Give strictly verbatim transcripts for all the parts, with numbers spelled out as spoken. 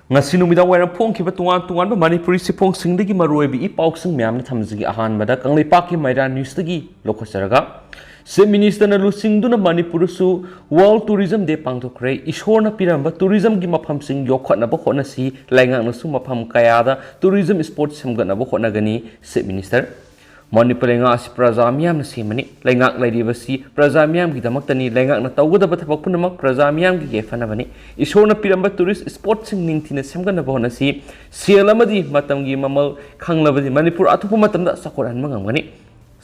ꯉꯁꯤ ꯅꯨꯃꯤꯗꯥꯡ ꯋꯥꯏꯔꯝ ꯐꯣꯡꯈꯤꯕ ꯇꯣꯉꯥꯟ ꯇꯣꯉꯥꯟꯕ ꯃꯅꯤꯄꯨꯔꯤ ꯆꯦꯐꯣꯡꯁꯤꯡꯗꯒꯤ ꯃꯔꯨꯑꯣꯏꯕ ꯏ ꯄꯥꯎꯁꯤꯡ ꯃꯌꯥꯝꯅ ꯊꯝꯖꯒꯦ꯫ ꯑꯍꯥꯟꯕꯗ ꯀꯪꯂꯩꯄꯥꯛꯀꯤ ꯃꯩꯔꯥ ꯅ꯭ꯌꯨꯁꯇꯒꯤ ꯂꯧꯈꯠꯆꯔꯒ, ꯆꯤꯐ ꯃꯤꯅꯤꯁꯇꯔꯅ ꯂꯨꯆꯤꯡꯗꯨꯅ ꯃꯅꯤꯄꯨꯔꯗꯁꯨ ꯋꯥꯔꯜ ꯇꯨꯔꯤꯖꯝ ꯗꯦ ꯄꯥꯡꯊꯣꯛꯈ꯭ꯔꯦ꯫ ꯏꯁꯣꯔꯅ ꯄꯤꯔꯝꯕ ꯇꯨꯔꯤꯖꯝꯒꯤ ꯃꯐꯝꯁꯤꯡ ꯌꯣꯛꯈꯠꯅꯕ ꯍꯣꯠꯅꯁꯤ, ꯂꯩꯉꯥꯛꯅꯁꯨ ꯃꯐꯝ ꯀꯌꯥꯗ ꯇꯨꯔꯤꯖꯝ ꯁ꯭ꯄꯣꯠ ꯁꯦꯝꯒꯠꯅꯕ ꯍꯣꯠꯅꯒꯅꯤ, ꯆꯤꯐ ꯃꯤꯅꯤꯁꯇꯔ꯫ ꯃꯅꯤꯄꯨꯔ ꯂꯩꯉꯥꯛ ꯑꯁꯤ ꯄ꯭ꯔꯖꯥ ꯃꯤꯌꯥꯝꯅ ꯁꯦꯝꯕꯅꯤ꯫ ꯂꯩꯉꯥꯛ ꯂꯩꯔꯤꯕꯁꯤ ꯄ꯭ꯔꯖꯥ ꯃꯤꯌꯥꯝꯒꯤꯗꯃꯛꯇꯅꯤ꯫ ꯂꯩꯉꯥꯛꯅ ꯇꯧꯒꯗꯕ ꯊꯕꯛ ꯄꯨꯝꯅꯃꯛ ꯄ꯭ꯔꯖꯥ ꯃꯤꯌꯥꯝꯒꯤ ꯌꯥꯏꯐꯅꯕꯅꯤ꯫ ꯏꯁꯣꯔꯅ ꯄꯤꯔꯝꯕ ꯇꯨꯔꯤꯁ ꯁ꯭ꯄꯣꯠꯁꯤꯡ ꯅꯤꯡꯊꯤꯅ ꯁꯦꯝꯒꯠꯅꯕ ꯍꯣꯠꯅꯁꯤ꯫ ꯁꯦꯜ ꯑꯃꯗꯤ ꯃꯇꯝꯒꯤ ꯃꯃꯜ ꯈꯪꯂꯕꯗꯤ ꯃꯅꯤꯄꯨꯔ ꯑꯊꯨꯕ ꯃꯇꯝꯗ ꯆꯥꯎꯈꯠꯍꯟꯕ ꯉꯝꯒꯅꯤ꯫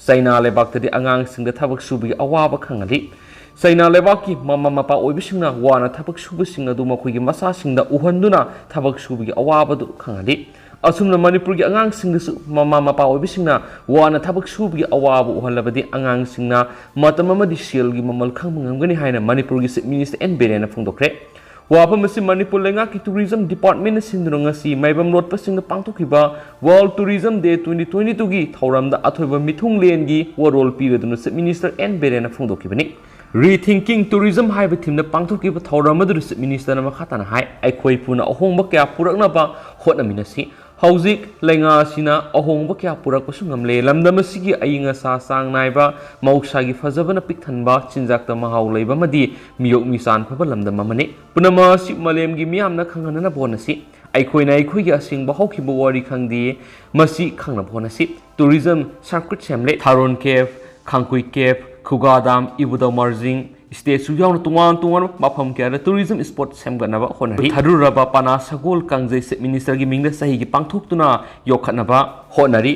ꯆꯩꯅꯥ ꯂꯩꯕꯥꯛꯇꯗꯤ ꯑꯉꯥꯡꯁꯤꯡꯗ ꯊꯕꯛ ꯁꯨꯕꯒꯤ ꯑꯋꯥꯕ ꯈꯪꯍꯜꯂꯤ꯫ ꯆꯩꯅꯥ ꯂꯩꯕꯥꯛꯀꯤ ꯃꯃꯥ ꯃꯄꯥ ꯑꯣꯏꯕꯁꯤꯡꯅ ꯋꯥꯅ ꯊꯕꯛ ꯁꯨꯕꯁꯤꯡ ꯑꯗꯨ ꯃꯈꯣꯏꯒꯤ ꯃꯆꯥꯁꯤꯡꯗ ꯎꯍꯟꯗꯨꯅ ꯊꯕꯛ ꯁꯨꯕꯒꯤ ꯑꯋꯥꯕꯗꯨ ꯈꯪꯍꯜꯂꯤ꯫ ꯑꯁꯨꯝꯅ ꯃꯅꯤꯄꯨꯔꯒꯤ ꯑꯉꯥꯡꯁꯤꯡꯗꯁꯨ ꯃꯃꯥ ꯃꯄꯥ ꯑꯣꯏꯕꯁꯤꯡꯅ ꯋꯥꯅ ꯊꯕꯛ ꯁꯨꯕꯒꯤ ꯑꯋꯥꯕ ꯎꯍꯜꯂꯕꯗꯤ ꯑꯉꯥꯡꯁꯤꯡꯅ ꯃꯇꯝ ꯑꯃꯗꯤ ꯁꯦꯜꯒꯤ ꯃꯃꯜ ꯈꯪꯕ ꯉꯝꯒꯅꯤ ꯍꯥꯏꯅ ꯃꯅꯤꯄꯨꯔꯒꯤ ꯆꯤꯐ ꯃꯤꯅꯤꯁꯇꯔ ꯑꯦꯟ ꯕꯤꯔꯦꯟꯅ ꯐꯣꯡꯗꯣꯛꯈ꯭ꯔꯦ꯫ ꯋꯥꯐꯝ ꯑꯁꯤ ꯃꯅꯤꯄꯨꯔ ꯂꯩꯉꯥꯛꯀꯤ ꯇꯨꯔꯤꯖꯝ ꯗꯤꯄꯥꯔꯠꯃꯦꯟꯅ ꯁꯤꯟꯗꯨꯅ ꯉꯁꯤ ꯃꯥꯏꯕꯝ ꯂꯣꯠꯄꯁꯤꯡꯗ ꯄꯥꯡꯊꯣꯛꯈꯤꯕ ꯋꯥꯔꯜ ꯇꯨꯔꯤꯖꯝ ꯗꯦ ꯇ꯭ꯋꯦꯟꯇꯤ ꯇ꯭ꯋꯦꯟꯇꯤ ꯇꯨꯒꯤ ꯊꯧꯔꯝꯗ ꯑꯊꯣꯏꯕ ꯃꯤꯊꯨꯡꯂꯦꯟꯒꯤ ꯋꯥꯔꯣꯜ ꯄꯤꯔꯗꯨꯅ ꯆꯤꯐ ꯃꯤꯅꯤꯁꯇꯔ ꯑꯦꯟ ꯕꯤꯔꯦꯟꯅ ꯐꯣꯡꯗꯣꯛꯈꯤꯕꯅꯤ꯫ ꯔꯤꯊꯤꯡꯀꯤꯡ ꯇꯨꯔꯤꯖꯝ ꯍꯥꯏꯕ ꯊꯤꯝꯗ ꯄꯥꯡꯊꯣꯛꯈꯤꯕ ꯊꯧꯔꯝ ꯑꯗꯨꯗ ꯆꯤꯐ ꯃꯤꯅꯤꯁꯇꯔꯅ ꯃꯈꯥ ꯇꯥꯅ ꯍꯥꯏ, ꯑꯩꯈꯣꯏ ꯄꯨꯟꯅ ꯑꯍꯣꯡꯕ ꯀꯌꯥ ꯄꯨꯔꯛꯅꯕ ꯍꯣꯠꯅꯃꯤꯟꯅꯁꯤ꯫ ꯍꯧꯖꯤꯛ ꯂꯩꯉꯥꯛ ꯑꯁꯤꯅ ꯑꯍꯣꯡꯕ ꯀꯌꯥ ꯄꯨꯔꯛꯄꯁꯨ ꯉꯝꯂꯦ꯫ ꯂꯝꯗꯝ ꯑꯁꯤꯒꯤ ꯑꯏꯪ ꯑꯁꯥ ꯆꯥꯡ ꯅꯥꯏꯕ, ꯃꯍꯧꯁꯥꯒꯤ ꯐꯖꯕꯅ ꯄꯤꯛ ꯊꯟꯕ, ꯆꯤꯟꯖꯥꯛꯇ ꯃꯍꯥꯎ ꯂꯩꯕ ꯑꯃꯗꯤ ꯃꯤꯑꯣꯛ ꯃꯤꯆꯥꯟ ꯐꯕ ꯂꯝꯗꯝ ꯑꯃꯅꯤ꯫ ꯄꯨꯝꯅꯃꯛ ꯑꯁꯤ ꯃꯥꯂꯦꯝꯒꯤ ꯃꯤꯌꯥꯝꯅ ꯈꯪꯍꯟꯅꯕ ꯍꯣꯠꯅꯁꯤ꯫ ꯑꯩꯈꯣꯏꯅ ꯑꯩꯈꯣꯏꯒꯤ ꯑꯁꯦꯡꯕ ꯍꯧꯈꯤꯕ ꯋꯥꯔꯤ ꯈꯪꯗꯦ, ꯃꯁꯤ ꯈꯪꯅꯕ ꯍꯣꯠꯅꯁꯤ꯫ Tourism circuit ꯁꯦꯝꯂꯦ꯫ ꯊꯥꯔꯣꯟ ꯀꯦꯐ, ꯈꯥꯡꯀꯨꯏ ꯀꯦꯐ, ꯈꯨꯒꯥ ꯗꯥꯝ, ꯏꯕꯨꯙꯧ ꯃꯥꯔꯖꯤꯡ ꯁ꯭ꯇꯦꯆꯨ ꯌꯥꯎꯅ ꯇꯣꯉꯥꯟ ꯇꯣꯉꯥꯟꯕ ꯃꯐꯝ ꯀꯌꯥꯗ ꯇꯨꯔꯤꯖꯝ ꯁ꯭ꯄꯣꯠ ꯁꯦꯝꯒꯠꯅꯕ ꯍꯣꯠꯅꯔꯤ꯫ ꯊꯥꯔꯨꯔꯕ ꯄꯅꯥ ꯁꯒꯣꯜ ꯀꯥꯡꯖꯩ ꯆꯤꯐ ꯃꯤꯅꯤꯁꯇꯔꯒꯤ ꯃꯤꯡꯗ ꯆꯍꯤꯒꯤ ꯄꯥꯡꯊꯣꯛꯇꯨꯅ ꯌꯣꯛꯈꯠꯅꯕ ꯍꯣꯠꯅꯔꯤ꯫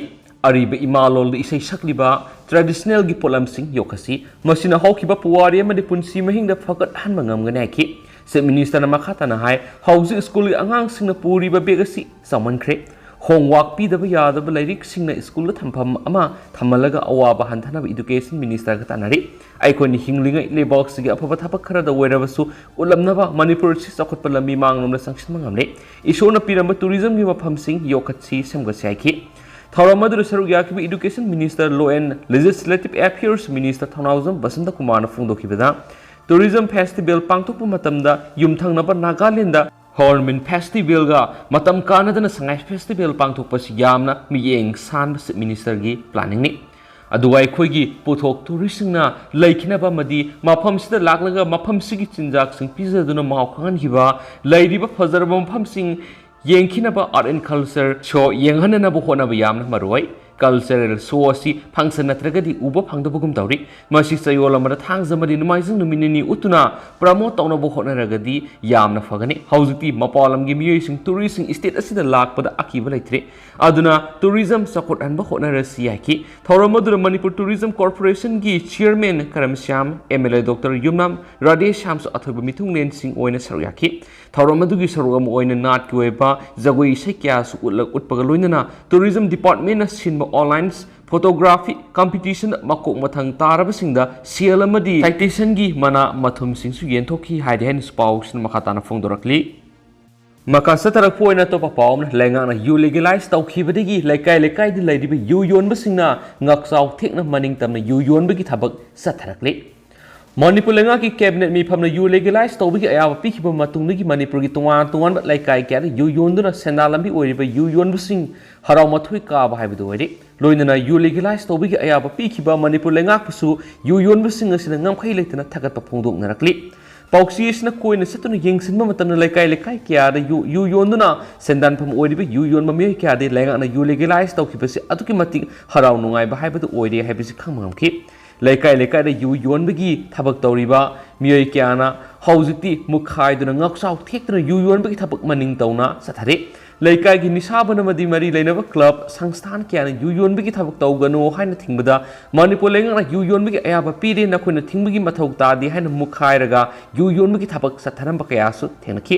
ꯑꯔꯤꯕ ꯏꯃꯥ ꯂꯣꯜꯗ ꯏꯁꯩ ꯁꯛꯂꯤꯕ ꯇ꯭ꯔꯦꯗꯤꯁꯅꯦꯜꯒꯤ ꯄꯣꯠꯂꯝꯁꯤꯡ ꯌꯣꯛꯈꯠꯁꯤ꯫ ꯃꯁꯤꯅ ꯍꯧꯈꯤꯕ ꯄꯨꯋꯥꯔꯤ ꯑꯃꯗꯤ ꯄꯨꯟꯁꯤ ꯃꯍꯤꯡꯗ ꯐꯒꯠꯍꯟꯕ ꯉꯝꯒꯅꯤ ꯍꯥꯏꯈꯤ꯫ ꯆꯤꯐ ꯃꯤꯅꯤꯁꯇꯔꯅ ꯃꯈꯥ ꯇꯥꯅ ꯍꯥꯏ, ꯍꯧꯖꯤꯛ ꯁ꯭ꯀꯨꯜꯒꯤ ꯑꯉꯥꯡꯁꯤꯡꯅ ꯄꯨꯔꯤꯕ ꯕꯦꯒ ꯑꯁꯤ ꯆꯥꯎꯃꯟꯈ꯭ꯔꯦ꯫ ꯍꯣꯝꯋꯥꯔꯛ ꯄꯤꯗꯕ ꯌꯥꯗꯕ ꯂꯥꯏꯔꯤꯛꯁꯤꯡꯅ ꯁ꯭ꯀꯨꯜꯗ ꯊꯝꯐꯝ ꯑꯃ ꯊꯝꯍꯜꯂꯒ ꯑꯋꯥꯕ ꯍꯟꯊꯅꯕ ꯏꯗꯨꯀꯦꯁꯟ ꯃꯤꯅꯤꯁꯇꯔꯒ ꯇꯥꯟꯅꯔꯤ꯫ ꯑꯩꯈꯣꯏꯅ ꯍꯤꯡꯂꯤꯉꯩ ꯂꯩꯕꯥꯛꯁꯤꯒꯤ ꯑꯐꯕ ꯊꯕꯛ ꯈꯔꯗ ꯑꯣꯏꯔꯕꯁꯨ ꯎꯠꯂꯝꯅꯕ ꯃꯅꯤꯄꯨꯔ ꯑꯁꯤ ꯆꯥꯎꯈꯠꯄ ꯂꯝꯕꯤ ꯃꯥꯡꯂꯣꯝꯗ ꯆꯪꯁꯤꯟꯕ ꯉꯝꯂꯦ꯫ ꯏꯁꯣꯔꯅ ꯄꯤꯔꯝꯕ ꯇꯨꯔꯤꯖꯝꯒꯤ ꯃꯐꯝꯁꯤꯡ ꯌꯣꯛꯈꯠꯁꯤ, ꯁꯦꯝꯒꯠꯁꯤ ꯍꯥꯏꯈꯤ꯫ ꯊꯧꯔꯝ ꯑꯗꯨꯗ ꯁꯔꯨꯛ ꯌꯥꯈꯤꯕ education minister, law and legislative affairs minister Thounaojam Basanta ꯀꯨꯃꯥꯔꯅ ꯐꯣꯡꯗꯣꯛꯈꯤꯕꯗ, ꯇꯨꯔꯤꯖꯝ ꯐꯦꯁꯇꯤꯚꯦꯜ ꯄꯥꯡꯊꯣꯛꯄ ꯃꯇꯝꯗ ꯌꯨꯝꯊꯪꯅꯕ ꯅꯥꯒꯥꯂꯦꯟꯗ Hornbill Festivalꯒ ꯃꯇꯝ ꯀꯥꯟꯅꯗꯅ ꯁꯉꯥꯏ Festival ꯄꯥꯡꯊꯣꯛꯄꯁꯤ ꯌꯥꯝꯅ ꯃꯤꯠꯌꯦꯡ ꯁꯥꯟꯕ Chief Ministerꯒꯤ planningꯅꯤ꯫ ꯑꯗꯨꯒ ꯑꯩꯈꯣꯏꯒꯤ ꯄꯣꯠꯊꯣꯛ touristꯁꯤꯡꯅ ꯂꯩꯈꯤꯅꯕ ꯑꯃꯗꯤ ꯃꯐꯝꯁꯤꯗ ꯂꯥꯛꯂꯒ ꯃꯐꯝꯁꯤꯒꯤ ꯆꯤꯟꯖꯥꯛꯁꯤꯡ ꯄꯤꯖꯗꯨꯅ ꯃꯍꯥꯎ ꯈꯪꯍꯟꯈꯤꯕ, ꯂꯩꯔꯤꯕ ꯐꯖꯔꯕ ꯃꯐꯝꯁꯤꯡ ꯌꯦꯡꯈꯤꯅꯕ, art and culture show ꯌꯦꯡꯍꯟꯅꯅꯕ ꯍꯣꯠꯅꯕ ꯌꯥꯝꯅ ꯃꯔꯨ ꯑꯣꯏ꯫ Cultural show ꯑꯁꯤ function ꯅꯠꯇ꯭ꯔꯒꯗꯤ ꯎꯕ ꯐꯪꯗꯕꯒꯨꯝ ꯇꯧꯔꯤ꯫ ꯃꯁꯤ ꯆꯌꯣꯜ ꯑꯃꯗ ꯊꯥꯡꯖ ꯑꯃꯗꯤ ꯅꯣꯡꯃꯥꯏꯖꯤꯡ ꯅꯨꯃꯤꯠ ꯅꯤꯅꯤ ꯎꯠꯇꯨꯅ promote ꯇꯧꯅꯕ ꯍꯣꯠꯅꯔꯒꯗꯤ ꯌꯥꯝꯅ ꯐꯒꯅꯤ꯫ ꯍꯧꯖꯤꯛꯇꯤ ꯃꯄꯥꯟ ꯂꯝꯒꯤ ꯃꯤꯑꯣꯏꯁꯤꯡ touristꯁꯤꯡ state ꯑꯁꯤꯗ ꯂꯥꯛꯄꯗ ꯑꯀꯤꯕ ꯂꯩꯇ꯭ꯔꯦ꯫ ꯑꯗꯨꯅ tourism ꯆꯥꯎꯈꯠꯍꯟꯕ ꯍꯣꯠꯅꯔꯁꯤ ꯍꯥꯏꯈꯤ꯫ ꯊꯧꯔꯝ ꯑꯗꯨꯗ Manipur Tourism Corporationꯒꯤ chairman ꯀꯔꯝꯁ꯭ꯌꯥꯝ, MLA Doctor ꯌꯨꯝꯅꯥꯝ ꯔꯥꯙꯦꯁ꯭ꯌꯥꯝꯁꯨ ꯑꯊꯣꯏꯕ ꯃꯤꯊꯨꯡꯂꯦꯟꯁꯤꯡ ꯑꯣꯏꯅ ꯁꯔꯨꯛ ꯌꯥꯈꯤ꯫ ꯊꯧꯔꯝ ꯑꯗꯨꯒꯤ ꯁꯔꯨꯛ ꯑꯃ ꯑꯣꯏꯅ ꯅꯥꯠꯀꯤ ꯑꯣꯏꯕ ꯖꯒꯣꯏ ꯏꯁꯩ ꯀꯌꯥꯁꯨ ꯎꯠꯂ-, ꯎꯠꯄꯒ ꯂꯣꯏꯅꯅ Tourism Departmentꯅ ꯁꯤꯟꯕ online photography competition ꯃꯀꯣꯛ ꯃꯊꯪ ꯇꯥꯔꯕꯁꯤꯡꯗ ꯁꯦꯜ ꯑꯃꯗꯤ citationꯒꯤ ꯃꯅꯥ ꯃꯊꯨꯝꯁꯤꯡꯁꯨ ꯌꯦꯟꯊꯣꯛꯈꯤ ꯍꯥꯏꯔꯤ ꯍꯥꯏꯅꯁꯨ ꯄꯥꯎꯁꯤꯅ ꯃꯈꯥ ꯇꯥꯅ ꯐꯣꯡꯗꯣꯔꯛꯂꯤ꯫ ꯃꯈꯥ ꯆꯠꯊꯔꯛꯄ ꯑꯣꯏꯅ ꯑꯇꯣꯞꯄ ꯄꯥꯎ ꯑꯃꯅ, ꯂꯩꯉꯥꯛꯅ ꯌꯨ legalize ꯇꯧꯈꯤꯕꯗꯒꯤ ꯂꯩꯀꯥꯏ ꯂꯩꯀꯥꯏꯗ ꯂꯩꯔꯤꯕ ꯌꯨ ꯌꯣꯟꯕꯁꯤꯡꯅ ꯉꯥꯛꯆꯥꯎ ꯊꯦꯛꯅ ꯃꯅꯤꯡ ꯇꯝꯅ ꯌꯨ ꯌꯣꯟꯕꯒꯤ ꯊꯕꯛ ꯆꯠꯊꯔꯛꯂꯤ꯫ ꯃꯅꯤꯄꯨꯔ ꯂꯩꯉꯥꯛꯀꯤ cabinet ꯃꯤꯐꯝꯅ ꯌꯨ legalize ꯇꯧꯕꯒꯤ ꯑꯌꯥꯕ ꯄꯤꯈꯤꯕ ꯃꯇꯨꯡꯗꯒꯤ ꯃꯅꯤꯄꯨꯔꯒꯤ ꯇꯣꯉꯥꯟ ꯇꯣꯉꯥꯟꯕ ꯂꯩꯀꯥꯏ ꯀꯌꯥꯗ ꯌꯨ ꯌꯣꯟꯗꯨꯅ ꯁꯦꯟꯗꯥꯟ ꯂꯝꯕꯤ ꯑꯣꯏꯔꯤꯕ ꯌꯨ ꯌꯣꯟꯕꯁꯤꯡ ꯍꯔꯥꯎ ꯃꯊꯣꯏ ꯀꯥꯕ ꯍꯥꯏꯕꯗꯨ ꯑꯣꯏꯔꯦ꯫ ꯂꯣꯏꯅꯅ ꯌꯨ legalize ꯇꯧꯕꯒꯤ ꯑꯌꯥꯕ ꯄꯤꯈꯤꯕ ꯃꯅꯤꯄꯨꯔ ꯂꯩꯉꯥꯛꯄꯨꯁꯨ ꯌꯨ ꯌꯣꯟꯕꯁꯤꯡ ꯑꯁꯤꯅ ꯉꯝꯈꯩ ꯂꯩꯇꯅ ꯊꯥꯒꯠꯄ ꯐꯣꯡꯗꯣꯛꯅꯔꯛꯂꯤ꯫ ꯄꯥꯎꯆꯦ ꯑꯁꯤꯅ ꯀꯣꯏꯅ ꯆꯠꯇꯨꯅ ꯌꯦꯡꯁꯤꯟꯕ ꯃꯇꯝꯗ ꯂꯩꯀꯥꯏ ꯂꯩꯀꯥꯏ ꯀꯌꯥꯗ ꯌꯨ, ꯌꯨ ꯌꯣꯟꯗꯨꯅ ꯁꯦꯟꯗꯥꯟꯐꯝ ꯑꯣꯏꯔꯤꯕ ꯌꯨ ꯌꯣꯟꯕ ꯃꯤꯑꯣꯏ ꯀꯌꯥꯗꯤ ꯂꯩꯉꯥꯛꯅ ꯌꯨ legalize ꯇꯧꯈꯤꯕꯁꯤ ꯑꯗꯨꯛꯀꯤ ꯃꯇꯤꯛ ꯍꯔꯥꯎ ꯅꯨꯡꯉꯥꯏꯕ ꯍꯥꯏꯕꯗꯨ ꯑꯣꯏꯔꯦ ꯍꯥꯏꯕꯁꯤ ꯈꯪꯕ ꯉꯝꯈꯤ꯫ ꯂꯩꯀꯥꯏ ꯂꯩꯀꯥꯏꯗ ꯌꯨ ꯌꯣꯟꯕꯒꯤ ꯊꯕꯛ ꯇꯧꯔꯤꯕ ꯃꯤꯑꯣꯏ ꯀꯌꯥꯅ ꯍꯧꯖꯤꯛꯇꯤ ꯃꯨꯛꯈꯥꯏꯗꯨꯅ ꯉꯥꯛꯆꯥꯎ ꯊꯦꯛꯇꯨꯅ ꯌꯨ ꯌꯣꯟꯕꯒꯤ ꯊꯕꯛ ꯃꯅꯤꯡ ꯇꯧꯅ ꯆꯠꯊꯔꯤ꯫ ꯂꯩꯀꯥꯏꯒꯤ ꯅꯤꯁꯥ ꯕꯟ ꯑꯃꯗꯤ ꯃꯔꯤ ꯂꯩꯅꯕ club, ꯁꯪꯁꯊꯥꯟ ꯀꯌꯥꯅ ꯌꯨ ꯌꯣꯟꯕꯒꯤ ꯊꯕꯛ ꯇꯧꯒꯅꯨ ꯍꯥꯏꯅ ꯊꯤꯡꯕꯗ ꯃꯅꯤꯄꯨꯔ ꯂꯩꯉꯥꯛꯅ ꯌꯨ ꯌꯣꯟꯕꯒꯤ ꯑꯌꯥꯕ ꯄꯤꯔꯦ, ꯅꯈꯣꯏꯅ ꯊꯤꯡꯕꯒꯤ ꯃꯊꯧ ꯇꯥꯗꯦ ꯍꯥꯏꯅ ꯃꯨꯛꯈꯥꯏꯔꯒ ꯌꯨ ꯌꯣꯟꯕꯒꯤ ꯊꯕꯛ ꯆꯠꯊꯔꯝꯕ ꯀꯌꯥꯁꯨ ꯊꯦꯡꯅꯈꯤ꯫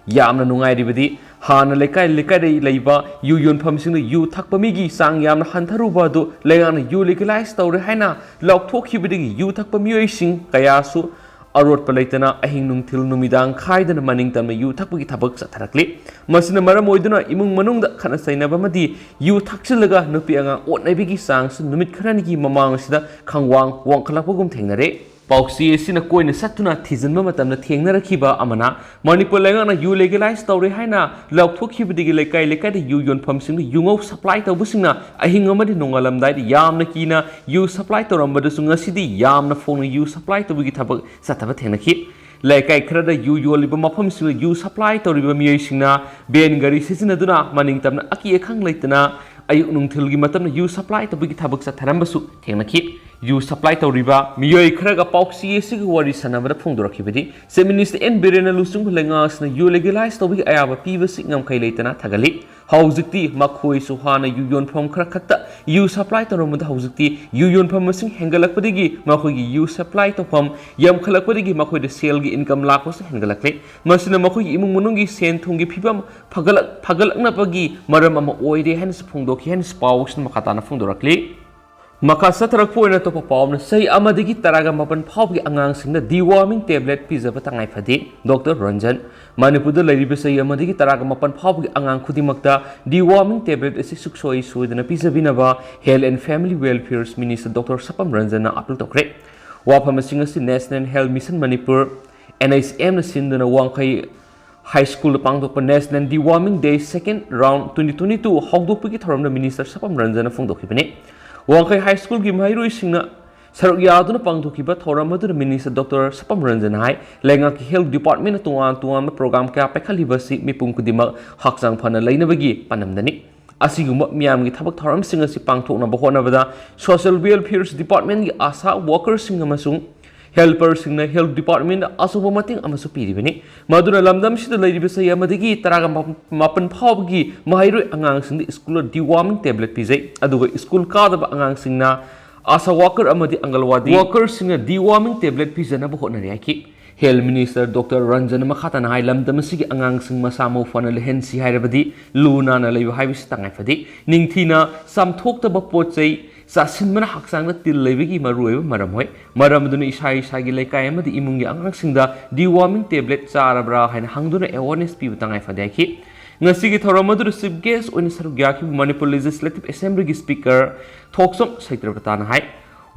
ꯌꯥꯝꯅ ꯅꯨꯡꯉꯥꯏꯔꯤꯕꯗꯤ ꯍꯥꯟꯅ ꯂꯩꯀꯥꯏ ꯂꯩꯀꯥꯏꯗ ꯂꯩꯕ ꯌꯨ ꯌꯣꯟꯐꯝꯁꯤꯡꯗ ꯌꯨ ꯊꯛꯄ ꯃꯤꯒꯤ ꯆꯥꯡ ꯌꯥꯝꯅ ꯍꯟꯊꯔꯨꯕ ꯑꯗꯨ ꯂꯩꯉꯥꯛꯅ ꯌꯨ legalize ꯇꯧꯔꯦ ꯍꯥꯏꯅ ꯂꯥꯎꯊꯣꯛꯈꯤꯕꯗꯒꯤ ꯌꯨ ꯊꯛꯄ ꯃꯤꯑꯣꯏꯁꯤꯡ ꯀꯌꯥꯁꯨ ꯑꯔꯣꯠꯄ ꯂꯩꯇꯅ ꯑꯍꯤꯡ ꯅꯨꯡꯊꯤꯜ ꯅꯨꯃꯤꯗꯥꯡ ꯈꯥꯏꯗꯅ ꯃꯅꯤꯡ ꯇꯝꯅ ꯌꯨ ꯊꯛꯄꯒꯤ ꯊꯕꯛ ꯆꯠꯊꯔꯛꯂꯤ꯫ ꯃꯁꯤꯅ ꯃꯔꯝ ꯑꯣꯏꯗꯨꯅ ꯏꯃꯨꯡ ꯃꯅꯨꯡꯗ ꯈꯠꯅ ꯆꯩꯅꯕ ꯑꯃꯗꯤ ꯌꯨ ꯊꯛꯆꯤꯜꯂꯒ ꯅꯨꯄꯤ ꯑꯉꯥꯡ ꯑꯣꯠꯅꯕꯒꯤ ꯆꯥꯡꯁꯨ ꯅꯨꯃꯤꯠ ꯈꯔꯅꯤꯒꯤ ꯃꯃꯥꯡ ꯑꯁꯤꯗ ꯈꯪꯋꯥꯡ ꯋꯥꯡꯈꯠꯂꯛꯄꯒꯨꯝ ꯊꯦꯡꯅꯔꯦ꯫ ꯄꯥꯎꯆꯦ ꯑꯁꯤꯅ ꯀꯣꯏꯅ ꯆꯠꯇꯨꯅ ꯊꯤꯖꯤꯟꯕ ꯃꯇꯝꯗ ꯊꯦꯡꯅꯔꯛꯈꯤꯕ ꯑꯃꯅ, ꯃꯅꯤꯄꯨꯔ ꯂꯩꯉꯥꯛꯅ ꯌꯨ ꯂꯦꯒꯦꯂꯥꯏꯁ ꯇꯧꯔꯦ ꯍꯥꯏꯅ ꯂꯥꯎꯊꯣꯛꯈꯤꯕꯗꯒꯤ ꯂꯩꯀꯥꯏ ꯂꯩꯀꯥꯏꯗ ꯌꯨ ꯌꯣꯟꯐꯝꯁꯤꯡꯗ ꯌꯨꯉꯧ ꯁꯄ꯭ꯂꯥꯏ ꯇꯧꯕꯁꯤꯡꯅ ꯑꯍꯤꯡ ꯑꯃꯗꯤ ꯅꯣꯡꯉꯥꯜꯂꯝꯗꯥꯏꯗ ꯌꯥꯝꯅ ꯀꯤꯅ ꯌꯨ ꯁꯄ꯭ꯂꯥꯏ ꯇꯧꯔꯝꯕꯗꯁꯨ ꯉꯁꯤꯗꯤ ꯌꯥꯝꯅ ꯐꯣꯡꯅ ꯌꯨ ꯁꯄ꯭ꯂꯥꯏ ꯇꯧꯕꯒꯤ ꯊꯕꯛ ꯆꯠꯊꯕ ꯊꯦꯡꯅꯈꯤ꯫ ꯂꯩꯀꯥꯏ ꯈꯔꯗ ꯌꯨ ꯌꯣꯜꯂꯤꯕ ꯃꯐꯝꯁꯤꯡꯗ ꯌꯨ ꯁꯄ꯭ꯂꯥꯏ ꯇꯧꯔꯤꯕ ꯃꯤꯑꯣꯏꯁꯤꯡꯅ ꯚꯦꯟ ꯒꯥꯔꯤ ꯁꯤꯖꯤꯟꯅꯗꯨꯅ ꯃꯅꯤꯡ ꯇꯝꯅ ꯑꯀꯤ ꯑꯈꯪ ꯂꯩꯇꯅ ꯑꯌꯨꯛ ꯅꯨꯡꯊꯤꯜꯒꯤ ꯃꯇꯝꯗ ꯌꯨ ꯁꯄ꯭ꯂꯥꯏ ꯇꯧꯕꯒꯤ ꯊꯕꯛ ꯆꯠꯊꯔꯝꯕꯁꯨ ꯊꯦꯡꯅꯈꯤ꯫ ꯌꯨ ꯁꯄ꯭ꯂꯥꯏ ꯇꯧꯔꯤꯕ ꯃꯤꯑꯣꯏ ꯈꯔꯒ ꯄꯥꯎꯆꯦ ꯑꯁꯤꯒꯤ ꯋꯥꯔꯤ ꯁꯥꯟꯅꯕꯗ ꯐꯣꯡꯗꯣꯔꯛꯈꯤꯕꯗꯤ, ꯆꯤꯐ ꯃꯤꯅꯤꯁꯇꯔ ꯑꯦꯟ ꯕꯤꯔꯦꯟꯅ ꯂꯨꯆꯤꯡꯕ ꯂꯩꯉꯥꯛ ꯑꯁꯤꯅ ꯌꯨ ꯂꯦꯒꯦꯂꯥꯏꯁ ꯇꯧꯕꯒꯤ ꯑꯌꯥꯕ ꯄꯤꯕꯁꯤ ꯉꯝꯈꯩ ꯂꯩꯇꯅ ꯊꯥꯒꯠꯂꯤ꯫ ꯍꯧꯖꯤꯛꯇꯤ ꯃꯈꯣꯏꯁꯨ ꯍꯥꯟꯅ ꯌꯨ ꯌꯣꯟꯐꯝ ꯈꯔ ꯈꯛꯇ ꯌꯨ ꯁꯄ꯭ꯂꯥꯏ ꯇꯧꯔꯝꯕꯗ ꯍꯧꯖꯤꯛꯇꯤ ꯌꯨ ꯌꯣꯟꯐꯝ ꯃꯁꯤꯡ ꯍꯦꯟꯒꯠꯂꯛꯄꯗꯒꯤ ꯃꯈꯣꯏꯒꯤ ꯌꯨ ꯁꯄ꯭ꯂꯥꯏ ꯇꯧꯐꯝ ꯌꯥꯝꯈꯠꯂꯛꯄꯗꯒꯤ ꯃꯈꯣꯏꯗ ꯁꯦꯜꯒꯤ ꯏꯟꯀꯝ ꯂꯥꯛꯄꯁꯨ ꯍꯦꯟꯒꯠꯂꯛꯂꯦ꯫ ꯃꯁꯤꯅ ꯃꯈꯣꯏꯒꯤ ꯏꯃꯨꯡ ꯃꯅꯨꯡꯒꯤ ꯁꯦꯟ ꯊꯨꯝꯒꯤ ꯐꯤꯕꯝ ꯐꯒꯠꯂꯛ-, ꯐꯒꯠꯂꯛꯅꯕꯒꯤ ꯃꯔꯝ ꯑꯃ ꯑꯣꯏꯔꯦ ꯍꯥꯏꯅꯁꯨ ꯐꯣꯡꯗꯣꯛꯈꯤ ꯍꯥꯏꯅꯁꯨ ꯄꯥꯎꯁꯤꯅ ꯃꯈꯥ ꯇꯥꯅ ꯐꯣꯡꯗꯣꯔꯛꯂꯤ꯫ ꯃꯈꯥ ꯆꯠꯊꯔꯛꯄ ꯑꯣꯏꯅ ꯑꯇꯣꯞꯄ ꯄꯥꯎ ꯑꯃꯅ, ꯆꯍꯤ ꯑꯃꯗꯒꯤ ꯇꯔꯥꯒ ꯃꯥꯄꯟ ꯐꯥꯎꯕꯒꯤ ꯑꯉꯥꯡꯁꯤꯡꯗ deworming tablet ꯄꯤꯖꯕ ꯇꯉꯥꯏ ꯐꯗꯦ, ꯗꯣꯛꯇꯔ ꯔꯟꯖꯟ꯫ ꯃꯅꯤꯄꯨꯔꯗ ꯂꯩꯔꯤꯕ ꯆꯍꯤ ꯑꯃꯗꯒꯤ ꯇꯔꯥꯒ ꯃꯥꯄꯟ ꯐꯥꯎꯕꯒꯤ ꯑꯉꯥꯡ ꯈꯨꯗꯤꯡꯃꯛꯇ deworming tablet ꯑꯁꯤ ꯁꯨꯡꯁꯣꯏ ꯁꯣꯏꯗꯅ ꯄꯤꯖꯕꯤꯅꯕ Health and Family Welfare Minister doctor Sapam ꯔꯟꯖꯟꯅ ꯑꯥꯄꯤꯜ ꯇꯧꯈ꯭ꯔꯦ꯫ ꯋꯥꯐꯝꯁꯤꯡ ꯑꯁꯤ National Health Mission ꯃꯅꯤꯄꯨꯔ, NHMꯅ ꯁꯤꯟꯗꯨꯅ ꯋꯥꯡꯈꯩ ꯍꯥꯏ ꯁ꯭ꯀꯨꯜꯗ ꯄꯥꯡꯊꯣꯛꯄ National Deworming Day second round twenty twenty-two ꯍꯧꯗꯣꯛꯄꯒꯤ ꯊꯧꯔꯝꯗ ꯃꯤꯅꯤꯁꯇꯔ ꯁꯄꯝ ꯔꯟꯖꯟꯅ ꯐꯣꯡꯗꯣꯛꯈꯤꯕꯅꯤ꯫ ꯋꯥꯡꯈꯩ ꯍꯥꯏ ꯁ꯭ꯀꯨꯜꯒꯤ ꯃꯍꯩꯔꯣꯏꯁꯤꯡꯅ ꯁꯔꯨꯛ ꯌꯥꯗꯨꯅ ꯄꯥꯡꯊꯣꯛꯈꯤꯕ ꯊꯧꯔꯝ ꯑꯗꯨꯗ ꯃꯤꯅꯤꯁꯇꯔ ꯗꯣꯛꯇꯔ ꯁꯄꯝ ꯔꯟꯖꯟꯅ ꯍꯥꯏ, ꯂꯩꯉꯥꯛꯀꯤ ꯍꯦꯜꯊ ꯗꯤꯄꯥꯔꯠꯃꯦꯟꯅ ꯇꯣꯉꯥꯟ ꯇꯣꯉꯥꯟꯕ ꯄ꯭ꯔꯣꯒ꯭ꯔꯥꯝ ꯀꯌꯥ ꯄꯥꯏꯈꯠꯂꯤꯕ ꯑꯁꯤ ꯃꯤꯄꯨꯝ ꯈꯨꯗꯤꯡꯃꯛ ꯍꯛꯆꯥꯡ ꯐꯅ ꯂꯩꯅꯕꯒꯤ ꯄꯥꯟꯗꯝꯗꯅꯤ꯫ ꯑꯁꯤꯒꯨꯝꯕ ꯃꯤꯌꯥꯝꯒꯤ ꯊꯕꯛ ꯊꯧꯔꯝꯁꯤꯡ ꯑꯁꯤ ꯄꯥꯡꯊꯣꯛꯅꯕ ꯍꯣꯠꯅꯕꯗ Social Welfare Departmentꯀꯤ ꯑꯁꯥ ꯋꯥꯀꯔꯁꯤꯡ ꯑꯃꯁꯨꯡ ꯍꯦꯜꯄꯔꯁꯤꯡꯅ ꯍꯦꯜꯊ ꯗꯤꯄꯥꯔꯠꯃꯦꯟꯗ ꯑꯆꯧꯕ ꯃꯇꯦꯡ ꯑꯃꯁꯨ ꯄꯤꯔꯤꯕꯅꯤ꯫ ꯃꯗꯨꯅ ꯂꯝꯗꯝꯁꯤꯗ ꯂꯩꯔꯤꯕ ꯆꯍꯤ ꯑꯃꯗꯒꯤ ꯇꯔꯥꯒ ꯃꯥꯄꯟ ꯐꯥꯎꯕꯒꯤ ꯃꯍꯩꯔꯣꯏ ꯑꯉꯥꯡꯁꯤꯡꯗ ꯁ꯭ꯀꯨꯜꯗ deworming tablet ꯄꯤꯖꯩ, ꯑꯗꯨꯒ ꯁ꯭ꯀꯨꯜ ꯀꯥꯗꯕ ꯑꯉꯥꯡꯁꯤꯡꯅ ꯑꯁꯥ ꯋꯥꯀꯔ ꯑꯃꯗꯤ ꯑꯪꯒꯜꯋꯥꯗꯤ ꯋꯥꯀꯔꯁꯤꯡꯅ deworming tablet ꯄꯤꯖꯅꯕ ꯍꯣꯠꯅꯔꯤ ꯍꯥꯏꯈꯤ꯫ ꯍꯦꯜꯊ ꯃꯤꯅꯤꯁꯇꯔ ꯗꯣꯛꯇꯔ ꯔꯟꯖꯟ ꯃꯈꯥ ꯇꯥꯅ ꯍꯥꯏ, ꯂꯝꯗꯝ ꯑꯁꯤꯒꯤ ꯑꯉꯥꯡꯁꯤꯡ ꯃꯁꯥ ꯃꯎ ꯐꯅ ꯂꯩꯍꯟꯁꯤ ꯍꯥꯏꯔꯕꯗꯤ ꯂꯨ ꯅꯥꯟꯅ ꯂꯩꯕ ꯍꯥꯏꯕꯁꯤ ꯇꯉꯥꯏ ꯐꯗꯦ꯫ ꯅꯤꯡꯊꯤꯅ ꯆꯥꯝꯊꯣꯛꯇꯕ ꯄꯣꯠ ꯆꯩ ꯆꯥꯁꯤꯟꯕꯅ ꯍꯛꯆꯥꯡꯗ ꯇꯤꯜ ꯂꯩꯕꯒꯤ ꯃꯔꯨꯑꯣꯏꯕ ꯃꯔꯝ ꯑꯣꯏ꯫ ꯃꯔꯝ ꯑꯗꯨꯅ ꯏꯁꯥ ꯏꯁꯥꯒꯤ ꯂꯩꯀꯥꯏ ꯑꯃꯗꯤ ꯏꯃꯨꯡꯒꯤ ꯑꯉꯥꯡꯁꯤꯡꯗ deworming tablet ꯆꯥꯔꯕ꯭ꯔꯥ ꯍꯥꯏꯅ ꯍꯪꯗꯨꯅ awareness ꯄꯤꯕ ꯇꯉꯥꯏ ꯐꯗꯦ ꯍꯥꯏꯈꯤ꯫ ꯉꯁꯤꯒꯤ ꯊꯧꯔꯝ ꯑꯗꯨꯗ chief guest ꯑꯣꯏꯅ ꯁꯔꯨꯛ ꯌꯥꯈꯤꯕ ꯃꯅꯤꯄꯨꯔ Legislative Assemblyꯒꯤ Speaker ꯊꯣꯛꯆꯣꯝ ꯁꯩꯇ꯭ꯔꯄꯇꯥꯅ ꯍꯥꯏ,